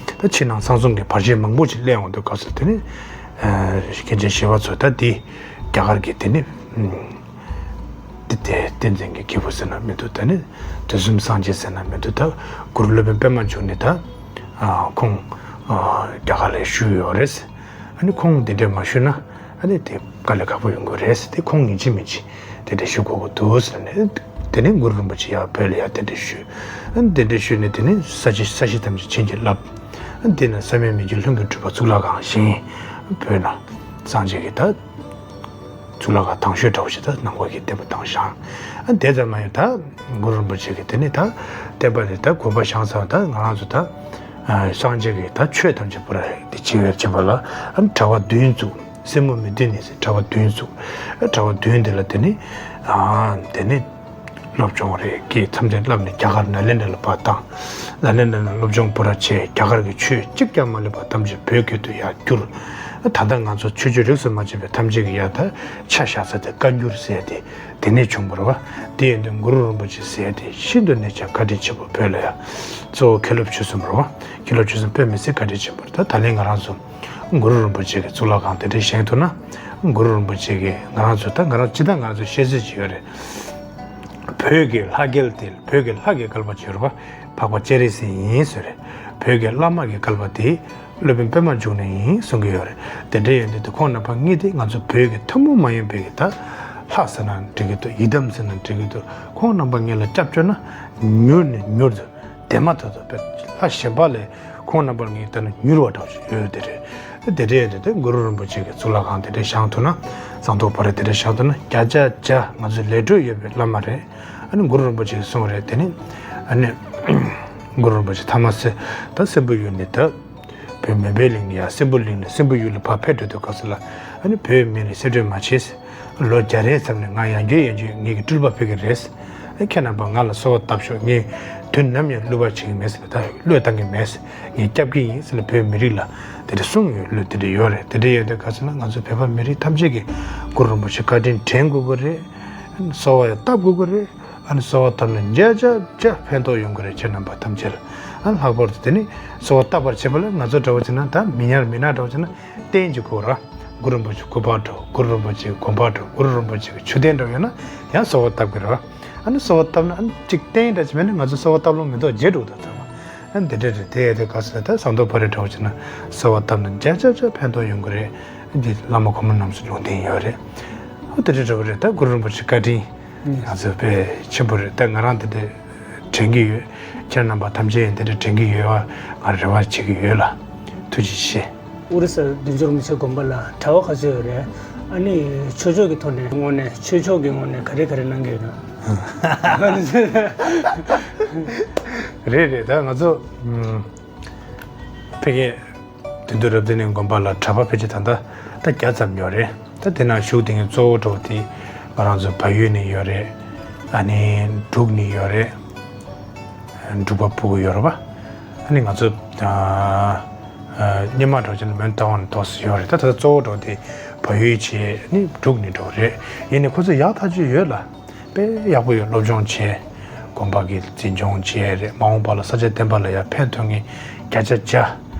ད་ཕྱི་ནང་གསང་གསུམ་གྱི་བར་ཆད་མང་པོ་ཞིག་སླེབས་འོང་དུས་སྐབས་སུ། དེ་ནས་ཨ་མཁན་ཆེན་ཞི་བ་འཚོ་ད་དེ་རྒྱ་གར་གྱི་དེ་ནས་ཨ་དེ་དེ་བསྟན་འཛིན་གྱི་སྐྱེས་བུ་ཟེར་ན་མི་འདུག་དེ་ནས་དུས་གསུམ་སངས་རྒྱས་ཟེར་ན་མི་འདུག་ད་གུ་རུ་སློབ་དཔོན་པདྨ་འབྱུང་གནས་ད་ཨ་ཁོང་ཨ་རྒྱ་གར་ལ་བཞུགས་ཡོད་རེད། ཨ་ནི་ཁོང་དེ་འདྲ་མ་ཞུས་ན། ཨ་ནི་དེ་དཀའ་ལས་ཁག་པོ་ཡོང་གི་རེད་ཟེར་ཏེ། ཁོང་ཡིན་གཅིག་མིན་གཅིག་དེ་འདྲ་ཞུ་དགོས་ཀྱི་འདུག་ཟེར་ནས། དེ་ནས་གུ་རུ་རིན་པོ་ཆེ་ཡར་བོད་ལ་ཡར་གདན་འདྲེན་ཞུས། ཨ་ནི་གདན་འདྲེན་ཞུས་ནས་དེ་ནས་ས་གཞི་ས་གཞི་ཐམས་ཅད་བྱིན་གྱིས་བརླབས། ཨ་ནི་དེ་ནས་བསམ་ཡས་མི་འགྱུར་ལྷུན་གྱིས་གྲུབ་པ་གཙུག་ལག་ཁང་བཞེངས། བོད་ན་སངས་རྒྱས་ཀྱི་ད་གཙུག་ལག་ཁང་དང་ཤོས་འདྲ་བོ་ཞིག་ད་ནང་པ་གི་བསྟན་པ་དང་བཞག་ཨ་ནི་དེ་ཙམ་མ་ཡིན། ད་གུ་རུ་རིན་པོ་ཆེ་གིས་དེ་ནས་ད་བསྟན་པ་དེ་ད་དགོན་པ་བཞེངས་ཚར། ད་ང་རང་ཚོ་ད་ཨ་སངས་རྒྱས་ཀྱི་ད་ཆོས་ཐམས་ཅད་པུ་ར་དེ་བྱེད་པའི་བྱེད་པ་ལ། ཨ་ནི་གྲྭ་པ་བདུན་བཙུགས། སྲས་མོ་མི་བདུན་ནི་ཟེར་གྲྭ་པ་བདུན་བཙུགས། ཨ་གྲྭ་པ་བདུན་དེ་ལ་དེ་ནི་ཨ་དེ་ནི་སློབ་སྦྱོང་རེ་གི་མཚམས་ཚད་བསླབས་ནས་རྒྱ་གར་ནཱ་ལེནྡྲ་ལ་ཕར་བཏང་། ནཱ་ལེནྡྲ་ནས་སློབ་སྦྱོང་པུ་ར་བྱས། རྒྱ་གར་གྱི་ཆོས་གཅིག་ཀྱང་མ་ལུས་པ་ཐམས་ཅད་བོད་སྐད་དུ་ཡར་བསྒྱུར། ཨ་ད་ལྟ་ང་ཚོ་ཆོས་བརྒྱུད་རིས་སུ་མ་ཆད་པའི་ཐམས་ཅད་ཀྱི་ཡར་ད་ཆ་བཞག་ས་དེ་བཀའ་འགྱུར་ཟེར་དེ་དེ་ནས་བྱུང་བ་རེད་བ། དེ་ཡིན་དུས་གུ་རུ་རིན་པོ་ཆེ་ཟེར་དེ་ཤིན་ཏུ་ནས་ཀྱང་བཀའ་དྲིན་ཆེན་པོ། བོད་ལ་ཡ་གཙོ་བོ་མཁན་སློབ་ཆོས་གསུམ་རེད་བ། མཁན་སློབ་ཆོས་གསུམ་དཔེ་མི་སྲིད་བཀའ་དྲིན་ཆེན་པོ་རེད། ད་ད་ལན་ང་རང་ཚོ་གུ་རུ་རིན་པོ་ཆེ་གི་གཙུག་ལག་ཁང་དེ་འདྲ་བཞེངས་ཐུབ་ན། གུ་རུ་རིན་པོ་ཆེ་གི་ང་རང་ཚོ་ད་ང་རང་སྤྱིར་བཏང་ང་རང་ཚོ་བཤད་སྲོལ་ཅིག་ཡོད་རེད། བོད་ཀྱི་ལྷ་སྐལ་དེ། བོད་ཀྱི་ལྷ་གི་བསྐལ་པ་ཅིག་ཡོད་རེད་བ། འཕགས་པ་སྤྱན་རས་གཟིགས་ཡིན་ཟེར་རེད། བོད་ཀྱི་བླ་མ་གི་བསྐལ་པ་དེ་སློབ་དཔོན་པདྨ་འབྱུང་གནས་ཡིན་གསུང་གི་ཡོད་རེད། དེ་འདྲ་ཡིན་དུས་དེ་ཁོང་རྣམ་པ་གཉིས་དེ་ང་ཚོ་བོད་ཀྱི་ཐུན་མོང་མ་ཡིན་པའི་གི་ད་ལྷ་ཟེར་ན་འགྲིག་གི་འདུག་ཡི་དམ་ཟེར་ན་འགྲིག་གི་འདུག་ཁོང་རྣམ་པ་གཉིས་ལ་སྐྱབས་བཅོལ་ན་མྱུར་ནས་མྱུར་དུ་དེ་མ་ཐག་ཏུ་དཔེ་ལྷ་གཞན་པ་ལས་ཁོང་རྣམ་པ་གཉིས་ལྟར་ན་མྱུར་བ་འདྲ་བོ་ཞིག་ཡོད་དེ་རེད། དེ་འདྲ་ཡོད་དེ་དེ་གུ་རུ་རིན་པོ་ཆེ་གི་གཙུག་ལག་ཁང་དེ་འདྲ་བཞེངས་ཐུབ་ན། ཟངས་མདོག་དཔལ་རི་དེ་འདྲ་བཞེངས་ཐུབ་ན། བརྒྱ་ཆ་བརྒྱ་ང་ཚོའི་ལས་འཕྲོ་ཡོད་པའི་བླ་མ་རེད། ཨ་ནི་གུ་རུ་རིན་པོ་ཆེས་གསུངས་རེད། དེ་ནི་ཨ་ནི་གུ་རུ་རིན་པོ་ཆེ་ཐ་མ་སེ་ད་སྲིན་པོ་ཡུལ་ནས་ད་བོད་མོན་པའི་གླིང་ནས་ཡར་སྲིན་པོ་གླིང་ནས་སྲིན་པོ་ཡུལ་ལ་ཕར་ཕེབས་འགྲོ་དུས་སྐབས་སུ་ལ། ཨ་ནི་བོད་མི་ལ་གསེད་བཀྲོལ་མ་བྱེད། ལོ་བརྒྱ་རེའི་མཚམས་ནས་ང་ཡང་བསྐྱར་ཡང་བསྐྱར་ངེད་ཀྱི་སྤྲུལ་པ་ཕེབས་ཀྱི་རེད། ཨ་ཁྱེད་རྣམ་པ་ང་ལ་གསོལ་བ་བཏབ་ཤོག་ངས་དུས་ནམ་ཡང་བསླུ་བ་བྱེད་ཀྱི་མེད་ཟེར། ད་བློས་བཏང་གི་མེད། ངས་སྐྱབས་ཀྱི་ཡིན་ཟེར་ནས་བོད་མི་རིགས་ལ་དེ་འདྲ་གསུངས་ཡོད། བློས་དེ་འདྲ་ཡོད་རེད། དེ་འདྲ་ཡོད་དུས་ག་ཟེར་ན་ང་ཚོ་བོད་པ་མི་རིགས་ཐམས་ཅད་ཀྱིས་གུ་རུ་རིན་པོ་ཆེ་བཀའ་དྲིན་དྲན་དགོས་ཀྱི་རེད། གསོལ་བ་ཡང་བཏབ་དགོས་ཀྱི་རེད། ཨ་ནི་གསོལ་བ་བཏབ་ན་བརྒྱ་ཆ་བརྒྱ་ཕན་ཐོགས་ཡོང་གི་རེད། ཁྱེད་རྣམ་པ་ཐམས་ཅད་ལ། ཨ་ལྷག་པར་དུ་དེ་ནི་གསོལ་བ་བཏབ་པར་བྱེད་པ་ལ་ང་ཚོ་འདྲ་བོ་བྱས་ན་ད་མི་ཉག་མི་ནག་འདྲ་བོ་བྱས་ན་རྟེན་གྱི་གོ་ར། གུ་རུ་རིན་པོ་ཆེ་སྐུ་པར་འདྲ་བོ། གུ་རུ་རིན་པོ་ཆེ་གི་དགོན་པ་འདྲ་བོ། གུ་རུ་རིན་པོ་ཆེ་གི་མཆོད་རྟེན་འདྲ་བོ་ཡོད་ན་ཡང་གསོལ་བ་བཏབ་ཀྱི་རེད། ཨ་ནི་གསོལ་བ་བཏབ་ན་ཨ་ནི་གཅིག་རྟེན་འདྲ་ཅིག་མེད་ན་ང་ཚོ་གསོལ་བ་བཏབ་ལོང་མི་འདུག་བརྗེད་འགྲོ་གི་འདུག་ཚང་མ། ཨ་ནི་འདི་འདྲ་རེད། དེ་ཡོད་དུས་ག་ཟེར་ན་ད་ཟངས་མདོག་དཔལ་རི་འདྲ་བོ་བྱས་ན་གསོལ་བ་བཏབ་ན་བརྒྱ་ཆ་བརྒྱ་ཕན་ཐོགས་ཡོང་གི་རེད། འདི་བླ་མ་གོང་མ་རྣམ་གསུམ་ལུང་བསྟན་ཡོད་རེད། ཨོ་དེ་འདྲ་འདྲ་བོ་རེད། ད་གུ་རུ་རིན་པོ་ཆེ་བཀའ་དྲིན་ང་ཚོ་དཔེ་ཆེན་པོ་རེད། ད་ང་རང་དེ་འདྲ་དྲན་གྱི་ཡོད། ཁྱེད་རྣམ་པ་ཐམས་ཅད་ཡང་དེ་འདྲ་དྲན་གྱི་ཡོད་པ་ང་རེ་བ་བྱེད་ཀྱི་ཡོད་ལ། ཐུགས་རྗེ་ཆེ། ཨོ་རི་ས་བདུད་འཇོམས་རིན་པོ་ཆེ་དགོན་པ་ལ་གྲྭ་པ་ག་ཚོད་ཡོད་རེད། ཨ་ནི་ཆོས་ཕྱོགས་ཀྱི་ཐོག་ནས་དངོས་གནས་ཆོས་ཕྱོགས་ཀྱི་ངོས་ནས་ག་རེ་ག་རེ་གནང་གི་ཡོད་ན། རེད་རེད། ད་ང་ཚོ་ཨུམ་ཕ་གི་དོན་གྲུབ་རབ་བརྟན་གླིང་དགོན་པ་ལ་གྲྭ་པ་ཕལ་ཆེར་ད་ལྟ་ད་བརྒྱ་ཙམ་ཡོད་རེད། ད་དེ་ནང་བཞུགས་བསྡད་མཁན་གཙོ་བོ་འདྲ་བོ་དེ་ང་རང་ཚོ་བལ་ཡུལ་ནས་ཡོད་རེད། ཨ་ནི་འབྲུག་ནས་ཡོད་རེད། འབྲུག་པ་ཕྲུ་གུ་ཡོད་རེད་པ། ཨ་ནི་ང་ཚོ་ཨ་ཨ་སྔོན་མ་འདྲ་བོ་བྱས་ན་མོན་རྟ་དབང་ནས་ཏོག་ཙམ་ཡོད་རེད། ད་ད་ལྟ་གཙོ་བོ་འདྲ་བོ་དེ་བལ་ཡུལ་བྱས་ནི་འབྲུག་ནས་འདྲ་བོ་རེད། ཡིན་ནའི་ཁོ་ཚོ་ཡག་ཐག་ཆོད་ཡོད་ལ། དཔེ་ཡག་པོ་ཡོད། སློབ་སྦྱོང་བྱས། དགོན་པ་གི་འཛིན་སྐྱོང་བྱས་རེད། མ་འོངས་པ་ལ་ས་སྐྱ་བསྟན་པ་ལ་ཡང་ཕན་ཐོགས་མཁན་བརྒྱ་ཆ་བརྒྱ་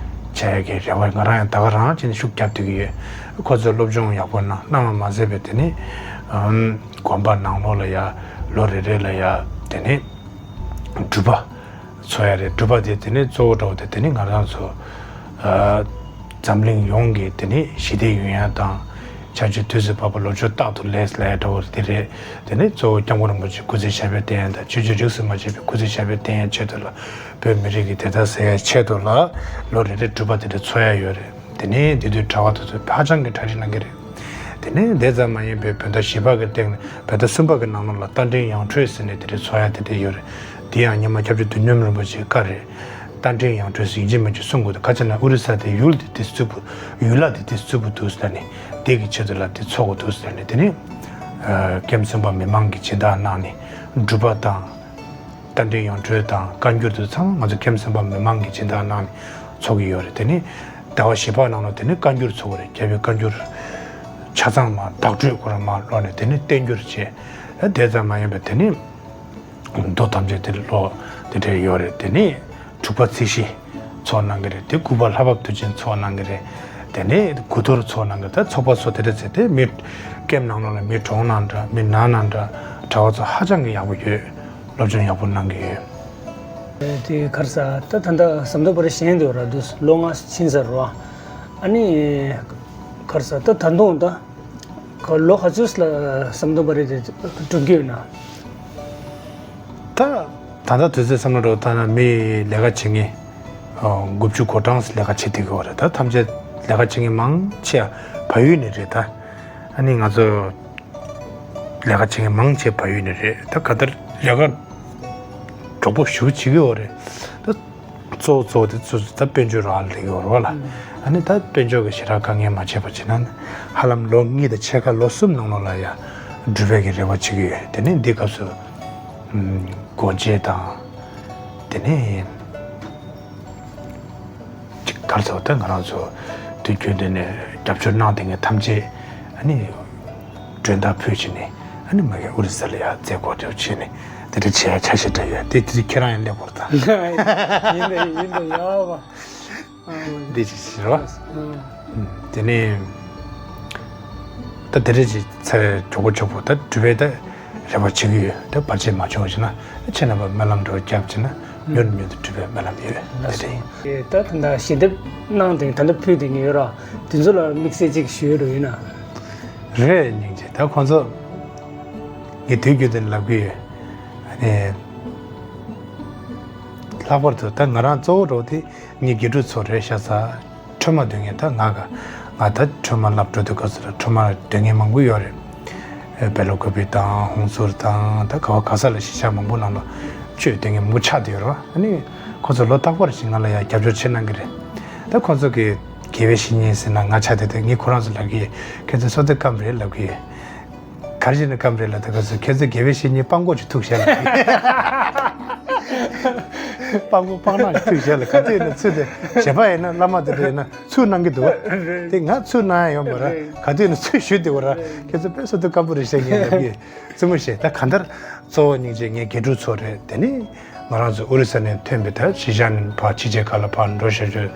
བྱ་ཡག་གི་རེ་བ་ང་རང་ཡང་ད་ག་རང་བྱས་ནས་ཤུགས་རྒྱབ་སྡོད་ཀྱི་ཡོད། ཁོ་ཚོས་སློབ་སྦྱོང་ཡག་པོ་གནང་གནང་བ་མ་ཟད་པའི་དེ་ནི་ཨམ་དགོན་པ་ནང་ལོགས་ལ་ཡང་ལོ་རེ་རེ་ལ་ཡང་དེ་ནི་སྒྲུབ་པ་འཚོགས་ཡག་རེད། སྒྲུབ་པ་དེ་དེ་ནི་གཙོ་བོ་འདྲ་བོ་དེ་དེ་ནི་ང་རང་ཚོ་ཨ་འཛམ་གླིང་ཡོངས་ཀྱི་དེ་ནི་ཞི་བདེ་ཡོང་ཡག་དང་། བྱ་སྤྱོད་དུས་སུ་བབ་པ་ལོ་ཕྱུགས་རྟག་ཏུ་ལེགས་ལ་ཡག་འདྲ་བོ་དེ་རེད། དེ་ནི་གཙོ་བོ་སྐྱབས་མགོན་རིན་པོ་ཆེ་སྐུ་ཚེ་ཞབས་པད་བརྟན་ཡག་དང་། ཆོས་བརྒྱུད་རིས་སུ་མ་ཆད་པའི་སྐུ་ཚེ་ཞབས་པད་བརྟན་ཡག་ཆེད་དུ་ལ། བོད་མི་རིགས་ཀྱི་བདེ་མཐའ་གསལ་ཡག་ཆེད་དུ་ལ་ལོ་རེ་རེ་སྒྲུབ་པ་དེ་འདྲ་འཚོགས་ཡག་ཡོད་རེད། དེ་ནས་དེ་དུས་གྲྭ་པ་དེ་ཚོ་ཧ་ཅང་གི་གྲ་སྒྲིག་གནང་གི་རེད། དེ་ནས་དེ་ཙམ་མ་ཡིན་པའི་བོད་ཟླ་བཞི་པ་གི་སྟེང་ནས་བོད་ཟླ་གསུམ་པ་གི་ནང་ལོགས་ལ་རྟ་མགྲིན་ཡང་སྤྲོད་ཟེར་ནས་དེ་འདྲ་འཚོགས་ཡག་དེ་འདྲ་ཡོད་རེད། དེ་ཡང་སྔོན་མ་སྐྱབས་རྗེ་བདུད་འཇོམས་རིན་པོ་ཆེའི་བཀའ་རེད། རྟ་མགྲིན་ཡང་སྤྲོད་ཟེར་ཡིན་གཅིག་མིན་གཅིག་གསུང་དགོས་འདུག་ག་ཅི་ན་ཨོ་རི་ས་དེ་ཡུལ་དེ་དེ་རྩུབ་པོ། ཡུལ་ལྷ་དེ་དེ་རྩུབ་པོ་འདུག་ཟེར་ནས་དེ་གི་ཆེད་དུ་ལ་དེ་འཚོགས་དགོས་འདུག་ཟེར་ནས། དེ་ནས་ཨ་ཀེམ་སེམས་དཔའ་མི་མང་གིས་སྦྱིན་བདག་གནང་ནས་སྒྲུབ་པ་དང་། རྟ་མགྲིན་ཡང་སྤྲོད་དང་བཀའ་འགྱུར་དེ་ཚང་མ་ང་ཚོ་ཀེམ་སེམས་དཔའ་མི་མང་གིས་སྦྱིན་བདག་གནང་ནས་འཚོགས་ཀྱི་ཡོད་རེད། དེ་ནས་ཟླ་བ་བཞི་པ་ནང་ལ་དེ་ནས་བཀའ་འགྱུར་འཚོགས་ཀྱི་རེད། རྒྱལ་བའི་བཀའ་འགྱུར་ཆ་ཚང་མ་བདག་སྤྲོད་ཁོ་རང་མར་ཀློག་ནས་དེ་ནས་བསྟན་འགྱུར་བྱས། ཨ་དེ་ཙམ་མ་ཡིན་པར་དེ་ནས་མདོ་ཐམས་ཅད་དེ་ཀློག་དེ་འདྲ་ཡོད་རེད། དེ་ནས་དྲུག་པ་ཚེས་བཞི་འཚོགས་གནང་གི་རེད། དེ་དགུ་པ་ལྷ་བབས་དུས་ཆེན་འཚོགས་གནང་གི་རེད། དེ་ནས་དགུ་གཏོར་འཚོགས་གནང་གི་རེད། ད་ཚོགས་པ་ཚོ་དེ་འདྲ་བྱས་ཏེ་མི་ཀེམ་ནང་ལོགས་ལ་མི་གྲོངས་ན་འདྲ། མི་ན་ན་འདྲ། གྲྭ་པ་ཚོ་ཧ་ཅང་གི་ཡག་པོ་ཡོད། སློབ་སྦྱོང་ཡག་པོ་གནང་གི་ཡོད། དེ་ག་རེ་ཟ། ད་ད་ལྟ་ཟམ་གདོང་པ་རི་བཞེངས་འདུག་ར། འདུག་ལོ་ལྔ་ཕྱིན་ཚར་རོ། ཨ་ནི་ག་རེ་ཟ། ད་ད་དུང་ད་ག་ལོ་ག་ཚོད་ལ་ཟམ་གདོང་པ་རི་དེ་གྲུབ་ཀྱི་ཡོད་ན། ད་ད་ལྟ་དུས་ཚོད་བསམ་བློ་འདྲ་བོ་བཏང་ན་མི་ལས་ཀ་བྱེད་མཁན་དགུ་བཅུ་གོ་གྲངས་ལས་ཀ་བྱེད་བསྡད་ཀྱི་ཡོད་རེད། ད་ཐམས་ཅད་ལས་ཀ་བྱེད་མཁན་མང་ཆེ་བ་བལ་ཡུལ་ནས་རེད། ད་ཨ་ནི་ང་ཚོ་ལས་ཀ་བྱེད་མཁན་མང་ཆེ་བ་བལ་ཡུལ་ནས་རེད། ད་ག་ལྟར་ལས་ཀ་མགྱོགས་པོ་ཞེ་པོ་བྱེད་ཀྱི་ཡོད་རེད། ད་གཙོ་བོ་གཙོ་བོ་དེ་ཚོ་ད་དཔལ་འབྱོར་རག་ལས་ཀྱི་ཡོད་རེད་བ་ལ། ཨ་ནི་ད་དཔལ་འབྱོར་གྱི་ཞེ་དྲག་དཀའ་ངལ་མ་བྱས་པ་བྱས་ན་ཧ་ལམ་ལོ་གཉིས་དང་ཕྱེད་ཀ་ལོ་གསུམ་ནང་ལོགས་ལ་ཡ་འགྲུབ་པའི་གི་རེ་བ་བྱེད་ཀྱི་ཡོད། དེ་ནས་འདི་སྐབས་སུ་སྒོ་འབྱེད་དང་། དེ་ནས་ཅིག་ག་རེ་ཟེར་བ། ད་ང་རང་ཚོ་དུས་རྒྱུན་དུ་ནས་རྒྱབ་སྐྱོར་གནང་བསྡད་མཁན་ཐམས་ཅད་ཨ་ནི་མགྲོན་བརྡ་ཕུལ་བྱས་ནས་ཨ་ནི་མ་གི་ཨོ་རི་ས་ལ་ཡ་མཛད་སྒོ་དེ་བྱས་ནས་དེ་འདྲ་བྱེད་ཡ་འཆར་གཞི་འདྲ་ཡོད། དེ་དེ་ཁྱེད་རང་ཡང་སླེབས་དགོས་རེད་ད། ཡིན་ད་ཡིན་ད་ཡ་བ། འདི་ཅི་ཞིག་རེད་བ། དེ་ནས་ད་དེ་རེད་ཅིག་ཚེ་མགྱོགས་པོ་མགྱོགས་པོ་ད་འགྲུབ་པའི་ད་རེ་བ་བྱེད་ཀྱི་ཡོད། ད་བར་ཆད་མ་བྱུང་བ་ཞིག་ན་ཁྱེད་རྣམ་པ་སྨོན་ལམ་འདྲ་བོ་བརྒྱབ་བྱས་ན་མྱུར་དུ་མྱུར་དུ་འགྲུབ་པའི་སྨོན་ལམ་ཡོད། དེ་རེད། ད་ད་ལྟ་ཞལ་འདེབས་གནང་དེ་ད་ལྟ་ཕུལ་དེ་ཉོས་ར། དེ་ཚོ་ལ་དམིགས་བསལ་ཅིག་ཞུ་ཡ་འདྲ་ཡོད་ན། རེད་སྙིང་རྗེ། ད་ཁོང་ཚོ་ངས་དུས་རྒྱུན་དུ་ལབ་ཀྱི་ཡོད། ཨ་ནི་ལྷག་པར་དུ་ད་ང་རང་གཙོ་བོ་འདྲ་བོ་དེ། ངའི་དགེ་ཕྲུག་ཚོ་རེད་ཤག་ས། ཁྲོས་མ་འདོན་མཁན་ད་ང་ག་ང་ད་ཁྲོས་མ་བསླབ་འགྲོ་དུས་སྐབས་སུ་ལ་ཁྲོས་མ་འདོན་མཁན་མང་པོ་ཡོད་རེད། སྦེལ་ཀོབ་དང་ཧོང་སུར་དང་ད་ག་བ་ག་ས་ལ་གཞིས་ཆགས་མང་པོ་ནང་ལ་ཆོས་སྟོན་མཁན་མང་པོ་ཆགས་བསྡད་ཡོད་རེད་བ། ཨ་ནི་ཁོ་ཚོ་ལོ་རྟག་པར་ཞིག་ང་ལ་ཡང་རྒྱབ་སྐྱོར་བྱེད་གནང་གི་རེད། ད་ཁོ་ཚོ་གི་དགེ་བའི་བཤེས་གཉེན་ཟེར་ན་ང་ཆགས་བསྡད་དེ། ངས་ཁོ་རང་ཚོ་ལབ་གི་ཡོད། ཁྱེད་ཚོ་བསོད་བདེ་སྐམ་རེད་ལབ་གི་ཡོད། ག་རེ་བྱས་ནས་སྐམ་རེད་ལབ་དུས་སྐབས་སུ། ཁྱེད་ཚོ་དགེ་བའི་བཤེས་གཉེན་སྤང་གོག་ཅིག་ཐུག་བཞག་ལབ་གི་ཡོད། སྤང་གོག་སྤང་ནག་ཅིག་ཐུག་བཞག་ལབ། ག་དུས་ཡིན་ན་ཚུར་དེ་གཞན་པ་ཡིན་ན། བླ་མ་དེ་འདྲ་ཡིན་ན་ཚུར་གནང་གི་འདུག་བ། དེ་ང་ཚུར་གནང་ཡ་ཡོད་མ་རེད། ག་དུས་ཡིན་ན་ཚུར་ཞུས་བསྡད་པ་རེད། ཁྱེད་ཚོ་དཔེ་བསོད་བདེ་སྐམ་པོ་རེད་བཤད་མཁན་ལབ་གི་ཡོད། རྩེད་མོ་བཤད། ད་གང་ལྟར་གཙོ་བོ་སྙིང་རྗེ་ངའི་དགེ་ཕྲུག་ཚོ་རེད། དེ་ནི་ང་རང་ཚོ་ཨོ་རི་ས་ནས་ཐོན་པའི་ད་གཞིས་ཆགས་ནས་ཕར་ཕྱི་རྒྱལ་ཁག་ལ་ཕར་འགྲོ་བཞག་རྒྱུ།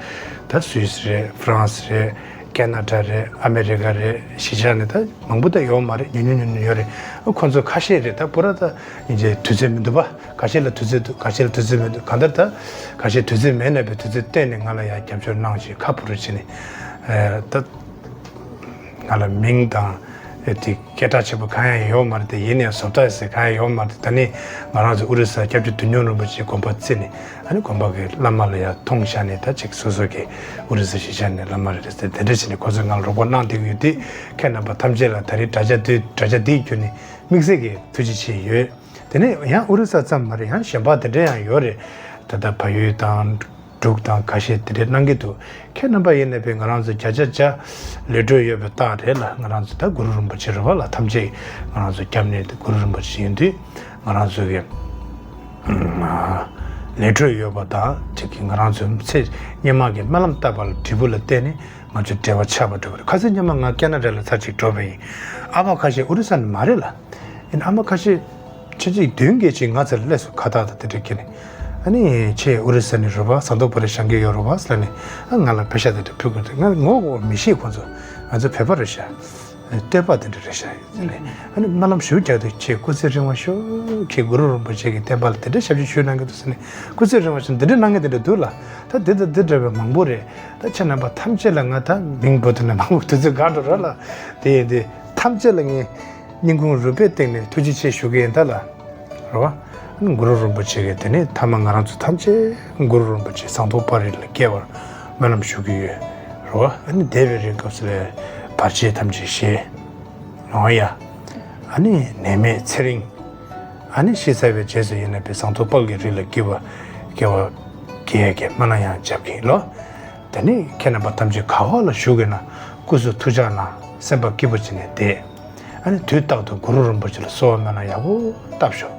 ད་སུད་སི་རེད། ཧྥ་རན་སི་རེད། ཁེ་ན་ཌ་རེད། ཨ་མེ་རི་ཀ་རེད། གཞིས་ཆགས་ནས་ད་མང་པོ་ད་ཡོད་མ་རེད། ཉུང་ཉུང་ཉུང་ཉུང་ཡོད་རེད། ཨ་ཁོ་ཚོ་ཁ་ཤས་རེད། ད་པུ་ར་ད་སྙིང་རྗེ་དུས་ཚོད་མི་འདུག་པ། ཁ་ཤས་ལ་དུས་ཚོད་འདུག་ཁ་ཤས་ལ་དུས་ཚོད་མི་འདུག་གང་ལྟར་ད་ཁ་ཤས་དུས་ཚོད་མེད་ན་པའི་དུས་ཚོད་བཏོན་ནས་ང་ལ་ཡང་རྒྱབ་སྐྱོར་གནང་ཞེས་ཁ་ཕུ་རུ་བྱས་ནས། ཨ་ད། ང་ལ་མིང་དང་། ཨེ་དེ་སྐད་གྲགས་ཆེན་པོ་གང་ཡང་ཡོད་མ་རེད་དེ། ཡིན་ནའི་བཟོ་ལྟ་ཟེར་གང་ཡང་ཡོད་མ་རེད་དེ། ད་ནི་ང་རང་ཚོ་ཨོ་རི་ས་སྐྱབས་རྗེ་དོན་གཉེར་རིན་པོ་ཆེའི་དགོན་པ་བརྩིས་ནས། ཨ་ནི་དགོན་པ་གི་བླ་མ་ལ་ཡང་མཐོང་བཞག་ནས། ད་ཅིག་སོ་སོ་གི་ཨོ་རི་ས་གཞིས་ཆགས་ནས་བླ་མ་རེད་ཟེར། དེ་འདྲ་བྱས་ནས་ཁོ་ཚོས་ང་ལ་རོགས་པ་གནང་བསྡད་ཀྱི་ཡོད་དེ། ཁྱེད་རྣམ་པ་ཐམས་ཅད་ལ་ད་རེས་དྲ་རྒྱ་འདི་དྲ་རྒྱ་འདིའི་བརྒྱུད་ནས་དམིགས་བསལ་གྱི་ཐུགས་རྗེ་ཆེ་ཡོད། དེ་ནས་ཡང་ཨོ་རི་ས་ཙམ་མ་རེད། ཡང་གཞན་པ་དེ་འདྲ་ཡང་ཡོད་རེད། ད་ལྟ་བལ་ཡུལ་དང་། འབྲུག་དང་ཁ་ཤས་དེ་འདྲས་གནང་གི་འདུག་ཁྱེད་རྣམ་པ་ཡིན་ནའི་པའི་ང་རང་ཚོ་བརྒྱ་ཆ་བརྒྱ་ལས་འགྲོ་ཡོད་པའི་རྟགས་རེད་ལ། ང་རང་ཚོ་ད་གུ་རུ་རིན་པོ་ཆེ་རེད་བ་ལ། ཐམས་ཅད་ང་རང་ཚོ་སྐྱབས་གནས་དེ་གུ་རུ་རིན་པོ་ཆེ་ཡིན་དུས། ང་རང་ཚོ་གི་ལས་འགྲོ་ཡོད་པ་དང་གཅིག་གི་ང་རང་ཚོའི་ཚེ་སྔོན་མ་གི་སྨོན་ལམ་བཏབ་པ་ལ་འབྲས་བུ་ལ་བརྟེན་ནས་ང་ཚོའི་འབྲེལ་བ་ཆགས་པ་འགྲོ་གི་རེད། ཁ་སང་སྔོན་མ་ང་ཁེ་ན་ཌ་ལ་ཚར་གཅིག་འགྲོ་བ་ཡིན། ཨ་མ་ཁ་ཤས་ཨོ་རི་ས་ནས་མ་རེད་ལ། ཡིན་ཨ་མ་ཁ་ཤས་ཆུ་ཚོད་བདུན་བརྒྱད་ཅིག་ང་ཚོར་སླེབས་སོང་། ཁ་བཏགས་དང་དེ་འདྲ་ཁྱེར་ནས། ཨ་ནི་ཁྱེད་ཨོ་རི་ས་ནས་རེད་བ། ཟངས་མདོག་དཔལ་རི་བཞེངས་ཀྱི་ཡོད་རེད་བ་ཟེར་ནས། ཨ་ང་ལ་པེ་ཤག་དེ་འདྲ་ཕུལ་དགོས་འདུག་ང་ངོ་གོ་མི་ཤེས། ཁོང་ཚོ་ང་ཚོ་བོད་པ་རེད་ཤག་བསྟོད་པ་དེ་འདྲ་རེད་ཤག་ཟེར་ནས། ཨ་ནི་སྨོན་ལམ་ཞུ་རྒྱག་དུས་ཁྱེད་སྐུ་ཚེ་རིང་བ་ཤོག་ཁྱེད་གུ་རུ་རིན་པོ་ཆེ་གི་བསྟན་པ་ལ་དེ་འདྲ་ཞབས་ཕྱི་ཞུ་གནང་གི་འདུག་ཟེར་ནས། སྐུ་ཚེ་རིང་བ་ཤོག་འདི་འདྲ་གནང་མཁན་དེ་འདྲ་འདུག་ལ། ད་འདི་དང་འདི་འདྲ་བའི་མང་པོ་རེད། ད་ཁྱེད་རྣམ་པ་ཐམས་ཅད་ལ་ང་ད་མིང་འབོད་དུས་ནས་མང་པོ་དུས་ཚོད་འགོར་འགྲོ་ར་ལ། དེ་ཡིན་དུས་ཐམས་ཅད་ལ་ངས་སྙིང་ཁུང་རུས་པའི་གཏིང་ནས་ཐུགས་རྗེ་ཆེ་ཞུ་གི་ཡིན་ད་ལ། རེད་བ། གུ་རུ་རིན་པོ་ཆེ་གིས་དེ་ནས་ཐ་མ་ང་རང་ཚོ་ཐམས་ཅད་གུ་རུ་རིན་པོ་ཆེ་ཟངས་མདོག་དཔལ་རི་ལ་སྐྱེ་བར་སྨོན་ལམ་ཞུ་གི་ཡོད། རེད་བ། ཨ་ནི་འདས་པའི་རིང་སྐབས་སུ་ལ་བར་ཆད་ཐམས་ཅད་ཞི། འོང་ཡ། ཨ་ནི་ནད་མེད་ཚེ་རིང་། ཨ་ནི་ཤི་ཚར་བའི་རྗེས་སུ་ཡིན་ན་པའི་ཟངས་མདོག་དཔལ་གྱི་རི་ལ་སྐྱེ་བ། སྐྱེ་བ། སྐྱེ་ཡས་ཀྱི་སྨོན་ལམ་ཡང་བརྒྱབ་ཀྱིན་ལོ། དེ་ནས་ཁྱེད་རྣམ་པ་ཐམས་ཅད་ག་བ་ལ་བཞུགས་ཡོད་ན་སྐུ་གཟུགས་ཐུགས་ཅག་ན་སེམས་པ་སྐྱིད་པོ་བྱས་ནས་བསྡད། ཨ་ནི་དུས་རྟག་ཏུ་གུ་རུ་རིན་པོ་ཆེ་ལ་གསོལ་བ་སྨོན་ལམ་ཡག་པོ་བཏབ་ཤོག་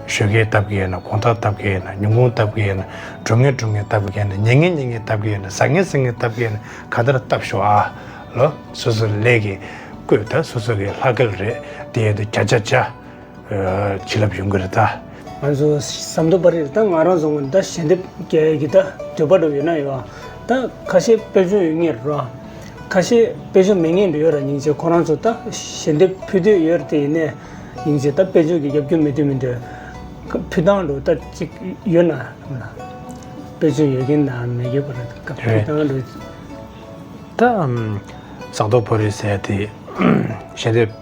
ཞོགས་ཀས་བཏབ་ཀྱི་ཡོད་ན། དགོང་དག་བཏབ་ཀྱི་ཡོད་ན། ཉིན་གུང་བཏབ་ཀྱི་ཡོད་ན། སྒྲུབ་ངེས་སྒྲུབ་ངེས་བཏབ་ཀྱི་ཡོད་ན། ཉལ་ངེས་ཉལ་ངེས་བཏབ་ཀྱི་ཡོད་ན། ཟ་ངེས་ཟ་ངེས་བཏབ་ཀྱི་ཡོད་ན། ག་དར་བཏབ་ཤོག་ཨ། ལོ། སོ་སོའི་ལས་ཀྱི་བཀོད་དང་སོ་སོ་གི་ལྷ་སྐལ་རེད། དེ་ཡོད་དུས་བརྒྱ་ཆ་བརྒྱ། ཨ། བྱིན་རླབས་ཡོང་གི་རེད་ད། ང་ཚོ་ཟམ་མདོ་པ་རེད། ད་ང་རང་ཚོ་ངོས་ད་ཞལ་འདེབས་རྒྱག་ཡས་ཀྱི་ད་འདོད་པ་འདྲ་ཡོད་ན་ཡོད། ད་ཁ་ཤས་དཔལ་འབྱོར་ཡོད་མཁན་རེད། ཁ་ཤས་དཔལ་འབྱོར་མེད་མཁན་འདྲ་ཡོད་ར། སྙིང་རྗེ་ཁོ་རང་ཚོ་ད་ཞལ་འདེབས་ཕུལ་འདོད་ཡོད་རེད། དེ་ཡིན་ནའི་སྙིང་རྗེ་ད་དཔལ་འབྱོར་གྱི་རྒྱབ་སྐྱོར་མེད་དུས་མི་འདོད། ཕུལ་སྟངས་འདྲ་ད་ཅིག་ཡོད་ན། དཔལ་འབྱོར་ཡོད་མཁན་དང་མེད་མཁན་བར་ཕུལ་སྟངས་འདྲ། ད་ཨམ། ཟངས་མདོག་དཔལ་རི་ཟེར་ཡ་དེ་ཞལ་འདེབས།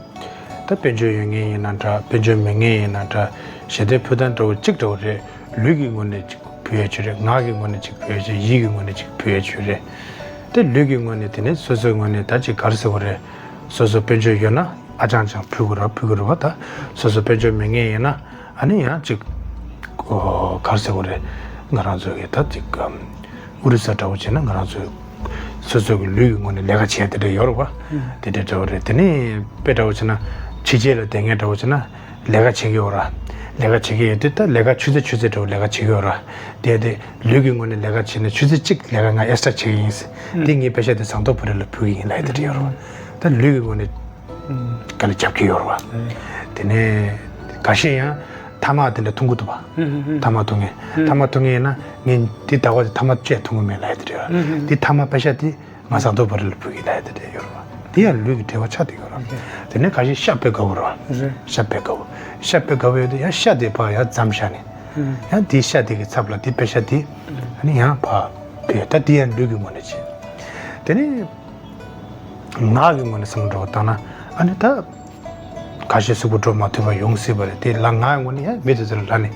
ད་དཔལ་འབྱོར་ཡོད་མཁན་ཡིན་ན་འདྲ། དཔལ་འབྱོར་མེད་མཁན་ཡིན་ན་འདྲ། ཞལ་འདེབས་ཕུལ་སྟངས་འདྲ་བོ་གཅིག་འདྲ་བོ་རེད། ལུས་ཀྱི་ངོས་ནས་གཅིག་ཕུལ་ཡ་ཅིག་རེད། ངག་གི་ངོས་ནས་གཅིག་ཕུལ་ཡ་ཅིག་ཡིད་ཀྱི་ངོས་ནས་གཅིག་ཕུལ་ཡ་ཅིག་རེད། དེ་ལུས་ཀྱི་ངོས་ནས། དེ་ནས་སོ་སོའི་ངོས་ནས་ད་ཅིག་ག་རེ་ཟེར་དགོས་རེད། སོ་སོ་དཔལ་འབྱོར་ཡོད་ན་ཨ་ཅང་ཅང་ཕུལ་དགོས་ར། ཕུལ་དགོས་རེད་བ། ད་སོ་སོ་དཔལ་འབྱོར་མེད་མཁན་ཡིན་ན། ཨ་ནི་ཡང་ཅིག་ཨོ། ག་རེ་ཟེར་དགོས་རེད། ང་རང་ཚོ་གི་ད་ཅིག་ཨམ། ཨོ་རི་ས་འདྲ་བོ་བྱས་ན་ང་རང་ཚོ་སོ་སོ་གི་ལུས་ཀྱི་ངོས་ནས་ལས་ཀ་བྱས་དེ་འདྲ་ཡོད་རེད་བ། ཨུ། དེ་འདྲ་འདྲ་བོ་རེད། དེ་ནས་དཔེ་འདྲ་བོ་བྱས་ན་ཕྱི་རྒྱལ་ལ་བསྡད་མཁན་འདྲ་བོ་བྱས་ན་ལས་ཀ་བྱེད་ཀྱི་ཡོད་ར། ལས་ཀ་བྱེད་ཀྱི་ཡོད་དུས་ད་ལས་ཀ་ཆུ་ཚོད་ཆུ་ཚོད་འདྲ་བོ་ལས་ཀ་བྱེད་ཀྱི་ཡོད་ར། དེ་དེ་ལུས་ཀྱི་ངོས་ནས་ལས་ཀ་བྱས་ནས་ཆུ་ཚོད་གཅིག་ལས་ཀ་ང་ཨེག་སི་ཊ་ར་བྱེད་ཀྱི་ཡིན་ཟེར། ཨུ། དེ་ངའི་པེ་ཤག་དེ་ཟངས་མདོག་དཔལ་རི་ལ་ཕུལ་གྱི་ཡིན་ལབ་ཡ་དེ་འདྲ་ཡོད་རེད་བ། ད་ལུས་ཀྱི་ངོས་ནས། ག་ལ་རྒྱབ་ཀྱི་ཡོད་རེད་བ། དེ་ནས་འགའ་ཤས་ཡང་ཐ་མག་དེ་འདྲ་འཐུང་གི་འདུག་བ། ཐ་མག་འཐུང་མཁན། ཐ་མག་འཐུང་མཁན་ཡིན་ན་ངས་འདི་ཟླ་བ་དེ་ཐ་མག་བཅས་འཐུང་གི་མེད་ལབ་ཡ་དེ་འདྲ་ཡོད་རེད། འདི་ཐ་མག་པེ་ཤག་དེ་ང་ཟངས་མདོག་དཔལ་རི་ལ་ཕུལ་གྱི་ལབ་ཡ་དེ་འདྲ་ཡོད་རེད་བ། དེ་ཡང་ལུས་ཀྱི་འབྲེལ་བ་ཆགས་བསྡད་ཡོད་རེད་བ། དེ་ནས་འགའ་ཤས་ཤ་དཔེ་དགའ་བོ་རེད་བ། ཤ་དཔེ་དགའ་བོ། ཤ་དཔེ་དགའ་བོ་ཡོད་དུས་ཡང་ཤ་དེ་ཕར་ཡར་བརྫམས་བཞག་ནས། ཡང་དེའི་ཤ་དེ་གི་ཚབ་ལ་དེ་པེ་ཤག་དེ། ཨ་ནི་ཡང་ཕར་ཕུལ། ད་དེ་ཡང་ལུས་ཀྱི་ངོས་ནས་བྱས། དེ་ནས། ངག་གི་ངོས་ནས་བསམ་བློ་འདྲ་བོ་བཏང་ན། ཨ་ནི་ད་ཁ་ཤས་གཟུགས་པོ་འགྲོ་མ་ཐུབ་པ་ཡོང་སྲིད་པ་རེད། དེ་ལ་ངག་གི་ངོས་ནས་ཡང་མི་དེ་ཚོ་ལ་ལབ་ནས།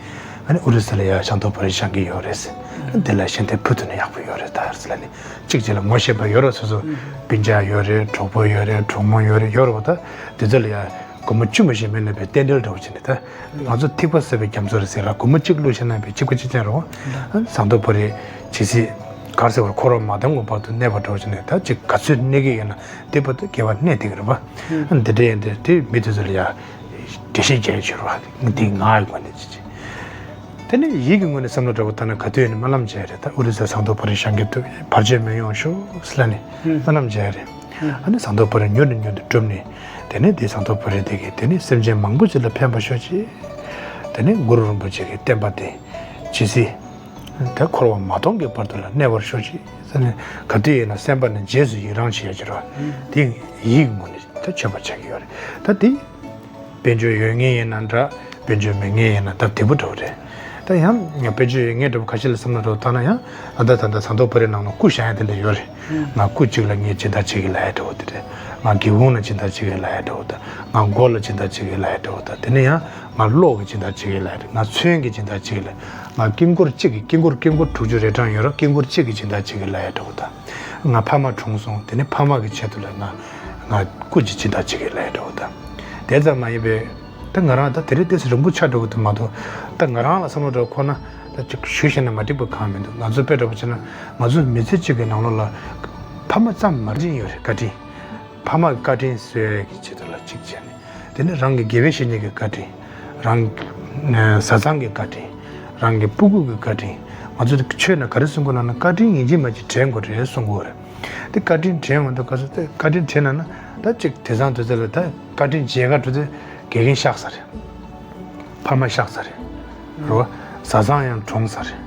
ཨ་ནི་ཨུ་རུ་སུ་ལ་ཡ་ཟངས་མདོག་དཔལ་རི་བཞེངས་ཀྱི་ཡོད་རེད་ཟེར། ཨ་ནི་དེ་ལ་ཞལ་འདེབས་ཕུལ་ཐུབ་ན་ཡག་པོ་ཡོད་རེད་ད་ཟེར་ལབ་ནས། གཅིག་གཅིག་ལ་ངོ་ཤེས་པ་ཡོད་རེད། སོ་སོ་སྤུན་ཀྱག་ཡོད་རེད། གྲོགས་པོ་ཡོད་རེད། གྲོགས་མོ་ཡོད་རེད། ཡོད་རེད་བ། ད་དེ་ཚོ་ལ་ཡ་ སྒོར་མོ་བཅུ་མ་ཞིག་མེད་ན་པའི་རྟེན་འབྲེལ་འདྲ་བོ་བྱས་ནས་ད་ང་ཚོ་ཐིགས་པ་བསགས་པའི་རྒྱ་མཚོ་རེད་ཟེར་ལ། སྒོར་མོ་གཅིག་བླུགས་ཤེས་ན་པའི་གཅིག་པ་གཅིག་རྐྱང་རེད་བ། ཟངས་མདོག་དཔལ་རི་ཇི་སྲིད་ག་རེ་ཟེར་བ་འཁོར་བ་མ་སྟོངས་གོང་བར་དུ་གནས་པ་འདྲ་བོ་བྱས་ནས། ད་ཅིག་ག་ཚོད་གནས་ཀྱི་ཡོད་ན་དེ་བར་དུ་དགེ་བ་གནས་བསྡད་ཀྱི་རེད་བ། འདི་འདྲ་ཡིན་དུས་དེ་མི་དེ་ཚོ་ལ་ཡ་འགྲེལ་བཤད་རྒྱག་ཡ་བྱོས་རོགས། འདི་ངའི་སྒོ་ནས་ཅི་ཅི། དེ་ནས་ཡིད་ཀྱི་ངོས་ནས་བསམ་བློ་འདྲ་པོ་བཏང་ན་ག་དུས་ཡིན་ནའི་སྨོན་ལམ་བྱས་རེད། ད་ཨོ་རི་ས་ཟངས་མདོག་དཔལ་རི་ཞང་གི་ཐུགས་བར་ཆད་མི་ཡོང་ཤོག་ཟེར་ལབ་ནས་སྨོན་ལམ་བྱས་རེད། ཨ་ནི་ཟངས་མདོག་དཔལ་རི་མྱུར་ནས་མྱུར་དུ་གྲུབ་ནས། དེ་ནས་དེ་ཟངས་མདོག་དཔལ་རི་དེ་གིས་དེ་ནས་སེམས་ཅན་མང་པོ་ཅིག་ལ་ཕན་པར་ཤོག་ཅིག། དེ་ནས་གུ་རུ་རིན་པོ་ཆེ་གི་བསྟན་པ་དེ་ཇི་སྲིད་ད་འཁོར་བ་མ་སྟོངས་ཀྱི་བར་དུ་ལ་གནས་པར་ཤོག་ཅིག་ཟེར་ནས། ག་དུས་ཡིན་ན་སེམས་པ་ནས་རྗེས་སུ་ཡི་རང་བྱེད་ཡ་ཅིག་རེད་བ། དེ་ཡིད་ཀྱི་ངོས་ནས་ད་མཆོད་པ་བྱེད་ཀྱི་ཡོད་རེད། ད་དེ་དཔལ་འབྱོར་ཡོད་མཁན་ཡིན་ན་འདྲ། དཔལ་འབྱོར་མེད་མཁན་ཡིན་ན་སྟབས་བདེ་པོ་འདྲ་བོ་རེད། ད་ཡང་ང་དཔལ་འབྱོར་ཡོད་མཁན་འདྲ་པོ་ཁ་ཤས་ལ་བསམ་བློ་འདྲ་པོ་བཏང་ན་ཡང་། ཨ། ད་ད་ད་ཟངས་མདོག་དཔལ་རི་ནང་ལ་སྐུ་བཞེངས་ཡ་དེ་འདྲ་ཡོད་རེད། ང་སྐུ་གཅིག་ལ་ངས་སྦྱིན་བདག་བྱེད་ཀྱི་ལབ་ཡ་འདྲ་པོ་དེ་རེད། ང་སྒེའུ་ཁུང་ལ་སྦྱིན་བདག་བྱེད་ཀྱི་ལབ་ཡ་འདྲ་པོ་དང་། ང་མགོ་ལ་སྦྱིན་བདག་བྱེད་ཀྱི་ལབ་ཡ་འདྲ་པོ་དང་། དེ་ནས་ཡང་ང་གློག་གི་སྦྱིན་བདག་བྱེད་ཀྱི་ལབ་ཡ་འདྲ། ང་ཚོན་གྱི་སྦྱིན་བདག་བྱེད་ཀྱི་ལབ། ང་དཀྱིལ་འཁོར་གཅིག་གི་དཀྱིལ་འཁོར་དཀྱིལ་འཁོར་དྲུག་ཅུ་རེ་གྲངས་ཡོད་ར། དཀྱིལ་འཁོར་གཅིག་གི་སྦྱིན་བདག་བྱེད་ཀྱི་ལབ་ཡ་འདྲ་པོ་དང་། ང་ཕ་མ་གྲོངས་སོང་། དེ་ནས་ཕ་མ་གི་ཆེད་དུ་ལ་ང་ང་སྐུ་གཅིག་སྦྱིན་བདག་བྱེད་ཀྱི་ལབ་ཡ་འདྲ་པོ་དང་། དེ་ཙམ་མ་ཡིན་པའི་ད་ང་རང་ད་དེ་རིང་ཏོག་ཙམ་རིང་པོ་ཆགས་འགྲོ་གི་འདུག་མ་གཏོགས། ད་ང་རང་ལ་བསམ་བློ་འདྲ་པོ་འཁོར་ན་ད་ཅིག་ཞུ་ཤེས་ན་མ་འགྲིག་པ་གང་མི་འདུག། ང་ཚོ་དཔེ་འདྲ་པོ་བྱས་ན་ང་ཚོ་མི་ཚེ་གཅིག་གི་ནང་ལོགས་ལ་ཕ་མ་ཙམ་མ་བཀའ་དྲིན་ཡོད་རེད། བཀའ་དྲིན། ཕ་མ་གི་བཀའ་དྲིན་གསོ་ཡ་གི་ཆེད་དུ་ལ་གཅིག་བྱས་ནས། དེ་ནས་རང་གི་དགེ་བའི་བཤེས་གཉེན་གྱི་བཀའ་དྲིན། རང་གི་བཟའ་ཚང་གི་བཀའ་དྲིན། རང་གི་སྤུ་གུ་གི་བཀའ་དྲིན། ང་ཚོ་ཆོས་ནང་ག་རེ་གསུང་གི་ལབ་ན། བཀའ་དྲིན་ཡིན་གཅིག་མིན་གཅིག་དྲན་དགོས་རེད་གསུང་གི་ཡོད་རེད། དེ་བཀའ་དྲིན་དྲན་འོང་དུས་ག་ཚོད་དེ་བཀའ་དྲིན་དྲན་ན་ན། ད་ཅིག་དེང་སང་དུས་ཚོད་ལ་ད་བཀའ་དྲིན་མཇལ་ག་འགྲོ་དུས་དགེ་རྒན་གཤགས་ས་རེད། ཕ་མ་གཤགས་ས་རེད། རོ། བཟའ་ཚང་ཡང་གྲོངས་ས་རེད།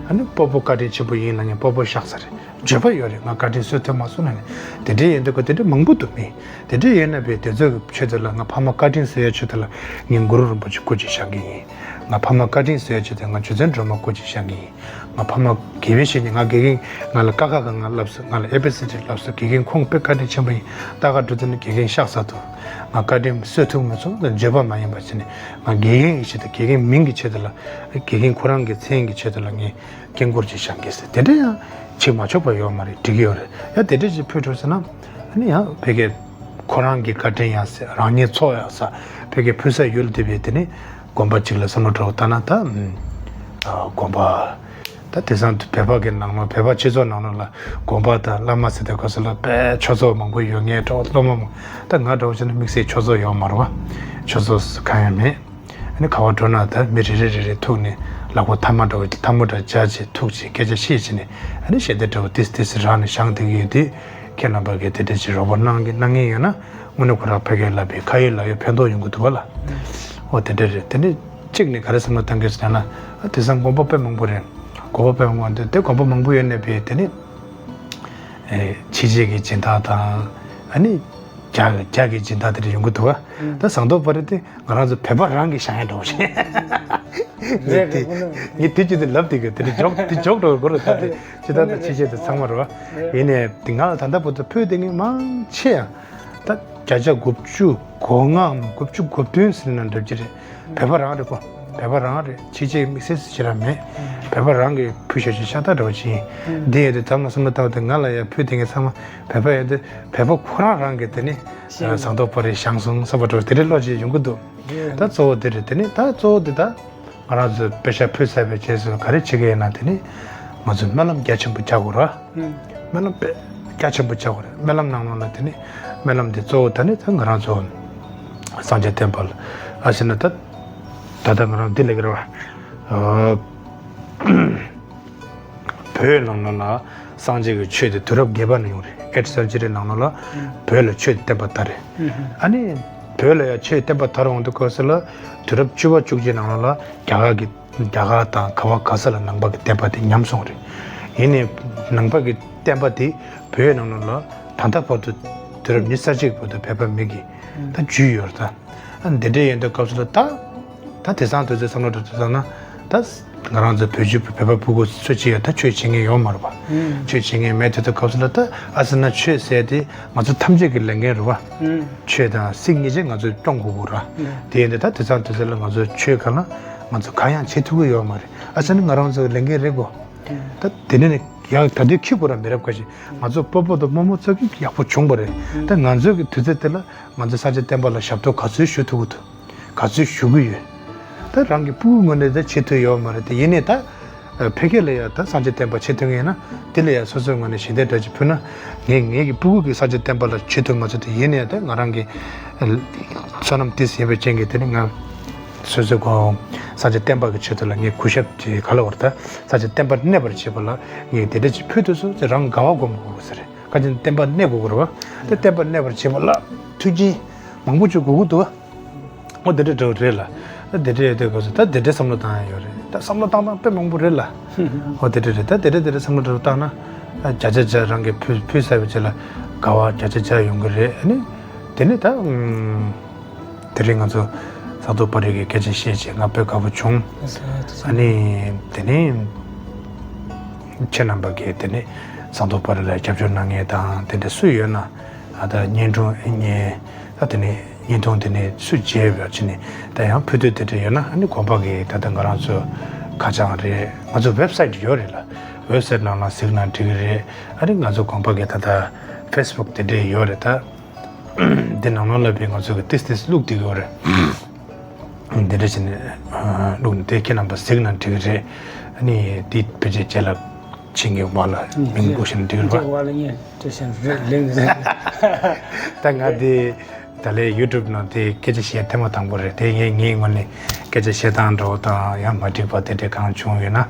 ཨ་ནི་སྤོ་བོ་བཀའ་དྲིན་ཆེན་པོ་ཡིན་ལབ་ནས་སྤོ་བོ་གཤགས་ས་རེད། བརྗོད་པ་ཡོད་རེད། ང་བཀའ་དྲིན་གསོ་ཐུབ་མ་སོང་ལབ་ནས། དེ་འདྲའི་ཡོད་འདུག་ག། དེ་འདྲ་མང་པོ་འདུག་མི། དེ་འདྲའི་ཡོད་ན་པའི་དེ་ཚོ་གི་ཆེད་དུ་ལ་ང་ཕ་མ་བཀའ་དྲིན་གསོ་ཡའི་ཆེད་དུ་ལ་ངས་གུ་རུ་རིན་པོ་ཆེ་སྐུ་གཅིག་བཞེངས་ཀྱི་ཡིན། ང་ཕ་མ་བཀའ་དྲིན་གསོ་ཡའི་ཆེད་དུ་ང་རྗེ་བཙུན་སྒྲོལ་མ་སྐུ་གཅིག་བཞེངས་ཀྱི་ཡིན། ང་ཕ་མ་དགེ་བའི་བཤེས་གཉེན། ང་དགེ་རྒན། ང་ལ་ཀ་ཁ་ག་ང་བསླབས་སོང་། ང་ལ་ཨེ་བི་སི་ཌི་བསླབས་སོང་། དགེ་རྒན་ཁོང་དཔེ་བཀའ་དྲིན་ཆེན་པོ་ཡིན། ལྟ་ག་འགྲོ་དུས་ནི་དགེ་རྒན་གཤགས་ས་འདུག། ང་བཀའ་དྲིན་གསོ་ཐུབ་མ་སོང་། བརྗོད་པ་མ་ཡིན་པ་བྱས་ནས། ང་དགེ་རྒན་གྱི་ཆེད་དུ། དགེ་རྒན་མིང་གི་ཆེད་དུ་ལ། དགེ་རྒན་ཁོ་རང་གི་མཚན་གྱི་ཆེད་དུ་ལ་ངས་དཀྱིལ་འཁོར་ཅིག་བཞེངས་གི་ཟེར། དེ་འདྲ་ཡང་བྱེད་མ་ཆོག་པ་ཡོད་མ་རེད། འགྲིག་གི་ཡོད་རེད། ཡང་དེ་འདྲ་ཅིག་ཕུལ་འགྲོ་ཟེར་ན། ཨ་ནི་ཡང་ཕ་གིར་ཁོ་རང་གི་བཀའ་དྲིན་ཡང་ཟེར། རང་ཉིད་ཚོགས་ཡང་ཟེར། ཕ་གིར་ཕུལ་ས་ཡུལ་དེ་བས། དེ་ནི་དགོན་པ་ཅིག་ལ་བསམ་བློ་འདྲ་པོ་བཏང་ན། ད་ཨ་དགོན་པ། ད་དེང་སང་བོད་པ་གི་ནང་ལོགས། བོད་པ་སྤྱི་ཚོགས་ནང་ལོགས་ལ་དགོན་པ་དང་བླ་མ་ཟེར་དུས་སྐབས་སུ་ལ་དཔེ་ཆོས་ཚོགས་མང་པོ་ཡོད་མཁན་འདྲ་པོ། སློབ་མ་མང་། ད་ང་འདྲ་པོ་བྱས་ན་དམིགས་བསལ་ཆོས་ཚོགས་ཡོད་མ་རེད་བ། ཆོས་ཚོགས་གང་ཡང་མེད། ཨ་ནི་ག་པར་འགྲོ་ན་ད་མི་རེ་རེ་རེ་རེ་ཐུག་ནས་ལག་པ་ཐལ་མོ་འདྲ་པོ། ཐལ་མོ་འདྲ་སྦྱར་བྱས་ཐུག་བྱས་སྐད་ཆ་བཤད་བྱས་ནས། ཨ་ནི་ཞལ་འདེབས་འདྲ་པོ་ཏོག་ཙམ་ཏོག་ཙམ་རག་ནས་བཞེངས་བསྡད་ཀྱི་ཡོད་དུས། ཁྱེད་རྣམ་པ་གིས་དེ་འདྲ་ཅིག་རོགས་པ་གནང་གི། གནང་མཁན་ཡོད་ན། དངོས་གནས་ཁོ་རང་ཕ་གིར་ལབ་པའི་ཁ་ཡོད་ལག་ཡོད་ཕན་ཐོགས་ཡོང་གི་འདུག་བ་ལ། འོ་དེ་འདྲ་རེད། དེ་ནས་གཅིག་ནས་ག་རེ་བསམ་བློ་བཏང་གི་ཟེར་ན། ཨ་དེང་སང་དགོན་པ་དཔེ་མང་པོ་རེད། དགོན་པ་དཔེ་མང་པོ་འདུག། དེ་དགོན་པ་མང་པོ་ཡོད་ནས་པའི་དེ་ནི། ཨེ་ཕྱི་རྒྱལ་གྱི་སྦྱིན་བདག་དང་། ཨ་ནི་རྒྱ་རྒྱ་གི་སྦྱིན་བདག་དེ་འདྲ་ཡོང་གི་འདུག་བ། ད་ཟངས་མདོག་དཔལ་རི་དེ་ང་རང་ཚོ་བོད་པ་རང་གིས་བཞེངས་ཡ་འདྲ་པོ་ཞིག། རེད་རེད། དེ་དངོས་གནས་ངས་དེ་ཅི་དེ་ལབ་བསྡད་ཀྱི། དེ་ནི་འཇོག་དེ་འཇོག་འགྲོ་དགོས་རེད། ད་དེ་ཕྱི་ད་ད་ཕྱི་རྒྱལ་དེ་ཚང་མ་རེད་བ། ཡིན་ནའི་དེ་ང་ལ་ད་ལྟ་བར་དུ་ཕུལ་བསྡད་མཁན་མང་ཆེ་ཡང་། ད་བརྒྱ་ཆ་དགུ་བཅུ་གོ་ལྔའམ་དགུ་བཅུ་གོ་བདུན་ཟེར་ན་འགྲིག་གི་རེད། བོད་པ་རང་རེད་གོ། བོད་པ་རང་རེད། ཕྱི་རྒྱལ་དམིགས་བསལ་ཟེར་གྱི་རང་མེད། བོད་པ་རང་གིས་ཕུལ་བཞག་བཞག་ཤ་སྟག་འདྲ་པོ་ཅིག་ཡིན། འདི་ཡོད་དུས་ད་ང་བསམ་བློ་བཏང་བ་དེ། ང་ལ་ཡ་ཕུལ་བསྡད་མཁན་ཚང་མ་བོད་པ་ཡོད་དུས། བོད་པ་ཁོ་རང་རང་གིས་དེ་ནི་ཟངས་མདོག་དཔལ་རི་བཞེངས་སོང་བསམ་པ་འདྲ་པོ་དེ་འདྲའི་བློ་ཅིག་ཡོང་གི་འདུག། ད་གཙོ་བོ་དེ་རེད། དེ་ནི་ད་གཙོ་བོ་དེ་ད། ང་རང་ཚོས་པེ་ཤ་ཕུལ་ཚར་བའི་རྗེས་སུ་ག་རེ་བྱེད་ཀྱི་ཡིན་ན། དེ་ནི་ང་ཚོས་སྨོན་ལམ་རྒྱ་ཆེན་པོ་རྒྱག་དགོས་ར། སྨོན་ལམ་དཔེ་རྒྱ་ཆེན་པོ་རྒྱག་དགོས་རེད། སྨོན་ལམ་ནང་ལོགས་ལ་དེ་ནི་སྨོན་ལམ་དེ་གཙོ་བོ་ད་ནི་ད་ང་རང་ཚོ་སངས་རྒྱས་བསྟན་པ་ལ། ཨ་ཟེར་ན་ད་ད་ལྟ་ང་རང་འདི་ལབ་ཀྱི་རེད་བ། བོད་ནང་ལོགས་ལ་སངས་རྒྱས་ཀྱི་ཆོས་དེ་དུས་རབས་བརྒྱད་པ་ནས་ཡོང་རེད། ཨེཊ་སེན་ཅུ་རི་ནང་ལོགས་ལ་བོད་ལ་ཆོས་བསྟན་པ་དར་རེད། ཨ་ནི་བོད་ལ་ཡང་ཆོས་བསྟན་པ་དར་འོང་དུས་སྐབས་སུ་ལ་དུས་རབས་བཅུ་པ་བཅུ་གཅིག་ནང་ལོགས་ལ་རྒྱ་གར་གྱི་རྒྱ་གར་དང་ག་བ་ག་ས་ལ་ནང་པ་གི་བསྟན་པ་དེ་ཉམས་སོང་རེད། ཡིན་ནའི་ནང་པ་གི་བསྟན་པ་དེ་བོད་ནང་ལོགས་ལ་ད་ལྟ་བར་དུ་དུས་རབས་ཉི་ཤུ་རྩ་གཅིག་བར་དུ་བོད་པ་མི་གིས་ད་བརྒྱུད་ཡོད་རེད་ད། ཨ་འདི་འདྲ་ཡིན་དུས་སྐབས་སུ་ལ་ད། ད་དེང་སང་དུས་ཚོད་བསམ་བློ་འདྲ་བཏང་ན། ད་ང་རང་ཚོ་བོད་བརྒྱུད་བོད་པ་ཕྲུ་གུ་ཚོ་ཅིག་ཡང་ད་ཆོས་བྱེད་མཁན་ཡོད་མ་རེད་པ། ཆོས་བྱེད་མཁན་མེད་དུས་སྐབས་སུ་ལ། ད་ཨ་ཟེར་ན་ཆོས་ཟེར་དེ་ང་ཚོ་ཐམས་ཅད་ཀྱི་ལས་འགན་རེད་པ། ཆོས་དང་སྲིད་གཉིས་ཆ་ང་ཚོས་སྐྱོང་དགོས་ཀྱི་རེད། དེ་ཡིན་དུས་ད་དེང་སང་དུས་ཚོད་ལ་ང་ཚོ་ཆོས་གང་ལ་ང་ཚོ་གང་ཡང་བྱེད་ཐུབ་ཀྱི་ཡོད་མ་རེད། ཨ་ཟེར་ན་ང་རང་ཚོའི་ལས་འགན་རེད་གོ། ད་དེ་ནས་ནི། ཡང་ད་དུང་ཁྱི་ཁོ་རང་མི་རབས་ཁ་ཤས་ང་ཚོ་སྤོ་བོ་དང་རྨོ་མོ་ཚོ་གི་ཡག་པོ་བྱུང་བ་རེད། ད་ང་ཚོའི་གི་དུས་ཚོད་དེ་ལ་ང་ཚོ་སངས་རྒྱས་བསྟན་པ་ལ་ཞབས་ཏོག་ག་ཚོད་ཞུ་ཐུབ་ཀྱི་འདུག་ག་ཚོད་ཞུ་གི་ཡོད། ད་རང་གི་སྤུ་གུ་ངོས་ནས་ད་བྱེད་ཐུབ་ཡོད་མ་རེད། དེ་ཡིན་ནའི་ད་ཕ་གི་ལ་ཡ་ད་སངས་རྒྱས་བསྟན་པ་བྱེད་ཐུབ་ངེས་ན་དེ་ལ་ཡ་སོ་སོའི་ངོས་ནས་ཞལ་འདེབས་འདྲ་ཅིག་ཕུལ་ན། ངས་ངེད་ཀྱི་སྤུ་གུ་གི་སངས་རྒྱས་བསྟན་པ་ལ་བྱེད་ཐུབ་མ་ཐུབ་དེ་ཡིན་ནའི་ད་ང་རང་གི་བསོད་ནམས་ཏོག་ཙམ་ཡིན་པའི་རྐྱེན་གྱིས་དེ་ནི་ང་སོ་སོའི་གོ་སངས་རྒྱས་བསྟན་པ་གི་ཆེད་དུ་ལ་ངས་གུས་ཞབས་ཀྱི་ག་ལ་བར་ད་སངས་རྒྱས་བསྟན་པ་གནས་པར་བྱེད་པ་ལ་ངས་དེ་འདྲ་ཅིག་ཕུལ་ཐུབ་སོང་ཙང་རང་དགའ་བ་སྒོམ་དགོས་ས་རེད། ག་ཅིག་བསྟན་པ་གནས་དགོས་ཀྱི་རེད་བ། དེ་བསྟན་པ་གནས་པར་བྱེད་པ་ལ་ཐུགས་རྗེ་མང་པོ་ཅིག་དགོས་ཀྱི་འདུག་བ། ཨོ་དེ་འདྲ་འདྲ་བོ་རེད་ལ། ཨ་དེ་འདྲ་ཡོད་དུས་སྐབས་སུ་ད་དེ་འདྲའི་བསམ་བློ་བཏང་ཡ་ཡོད་རེད། ད་བསམ་བློ་བཏང་སྟངས་དཔེ་མང་པོ་རེད་ལ། ཨོ་དེ་འདྲ་རེད། ད་དེ་འདྲ་དེ་འདྲ་བསམ་བློ་འདྲ་བོ་བཏང་ན་ཨ་བརྒྱ་ཆ་བརྒྱ་རང་གིས་ཕུལ་ཕུལ་ཚར་བའི་རྗེས་ལ་དགའ་བ་བརྒྱ་ཆ་བརྒྱ་ཡོང་གི་རེད། ཨ་ནི་དེ་ནི་ད་ཨམ་དེ་རིང་ང་ཚོ་ཟངས་མདོག་དཔལ་རི་གི་སྐད་ཆ་བཤད་བྱས་ང་དཔེ་དགའ་པོ་བྱུང་། ཨ་ནི་དེ་ནི་ཁྱེད་རྣམ་པ་གིས་དེ་ནི་ཟངས་མདོག་དཔལ་རི་ལ་རྒྱབ་སྐྱོར་གནང་མཁན་དང་དེ་འདྲ་སུ་ཡོད་ན། ཨ་ད་བརྙན་ཐུང་ཨ་ནི་ད་དེ་ནས་བརྙན་ཐུང་དེ་ནས་སུ་མཇལ་བ་ཅི་ནས་ད་ཡང་ཕུལ་དུས་དེ་འདྲ་ཡོད་ན་ཨ་ནི་དགོན་པ་གི་ད་ལྟ་ང་རང་ཚོ་ཁ་བྱང་རེད། ང་ཚོ་ཝེབ་སའིཊ་ཡོད་རེད་ལ། ཝེབ་སའིཊ་ནང་ལ་གཟིགས་ན་འགྲིག་གི་རེད། ཨ་ནི་ང་ཚོ་དགོན་པ་གི་ད་ལྟ་ཕེ་སི་བུག་དེ་འདྲ་ཡོད་རེད། ད་འདི་ནང་ལོགས་ལ་བས་ང་ཚོ་གི་ཏིས་ཏིས་བླུགས་བསྡད་ཀྱི་ཡོད་རེད། འདི་འདྲ་བྱས་ནས་བླུགས་ནས་དེ་ཁྱེད་རྣམ་པ་གཟིགས་ན་འགྲིག་གི་རེད། ཨ་ནི་དེ་ཕལ་ཆེར་རྗེས་ལ་ཕྱིན་གྱི་བ་ལ་མིང་བླུགས་ཤིང་འགྲིག་གི་རེད་པ། ད་ང་དེ་ད་ལས་ཡུ་ཊུབ་ནང་དེ་སྐད་ཆ་བཤད་ཐེངས་མ་དང་པོ་རེད། དེ་ངས་ངའི་ངོས་ནས་སྐད་ཆ་བཤད་སྟངས་འདྲ་བོ་དང་ཡང་མ་འགྲིག་པ་དེ་འདྲ་གང་བྱུང་ཡོད་ན་ཨ་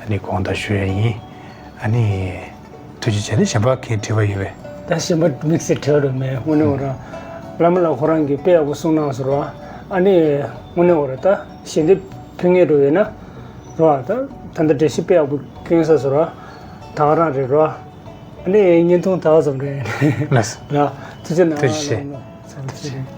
ནི་དགོངས་དག་ཞུ་ཡ་ཡིན། ཨ་ནི་ཐུགས་རྗེ་ཆེ། ནི་གཞན་པ་གང་དྲི་བ་ཡོད་པས། ད་གཞན་པ་དམིགས་བསལ་དྲི་བ་རུ་མེད། དངོས་གནས་འོ་ར་བླ་མ་ལགས་ཁོ་རང་གིས་དཔེ་ཡག་པོ་གསུངས་གནང་སོང་ར། ཨ་ནི་དངོས་གནས་འོ་ར་ད་ཞལ་འདེབས་ཕུལ་མཁན་རུ་ཡོད་ན་ར་ད་ད་ལྟ་འགྲེལ་བཤད་དཔེ་ཡག་པོ་སྐྱོན་ས་སོང་ར། ད་ག་རང་རེད་ར། ཨ་ནི་བརྙན་ཐུང་ད་ག་ཙམ་རེད། ལགས་སོ། ལ་ཐུགས་རྗེ་གནང་། ཐུགས་རྗེ་ཆེ། ལགས་སོ།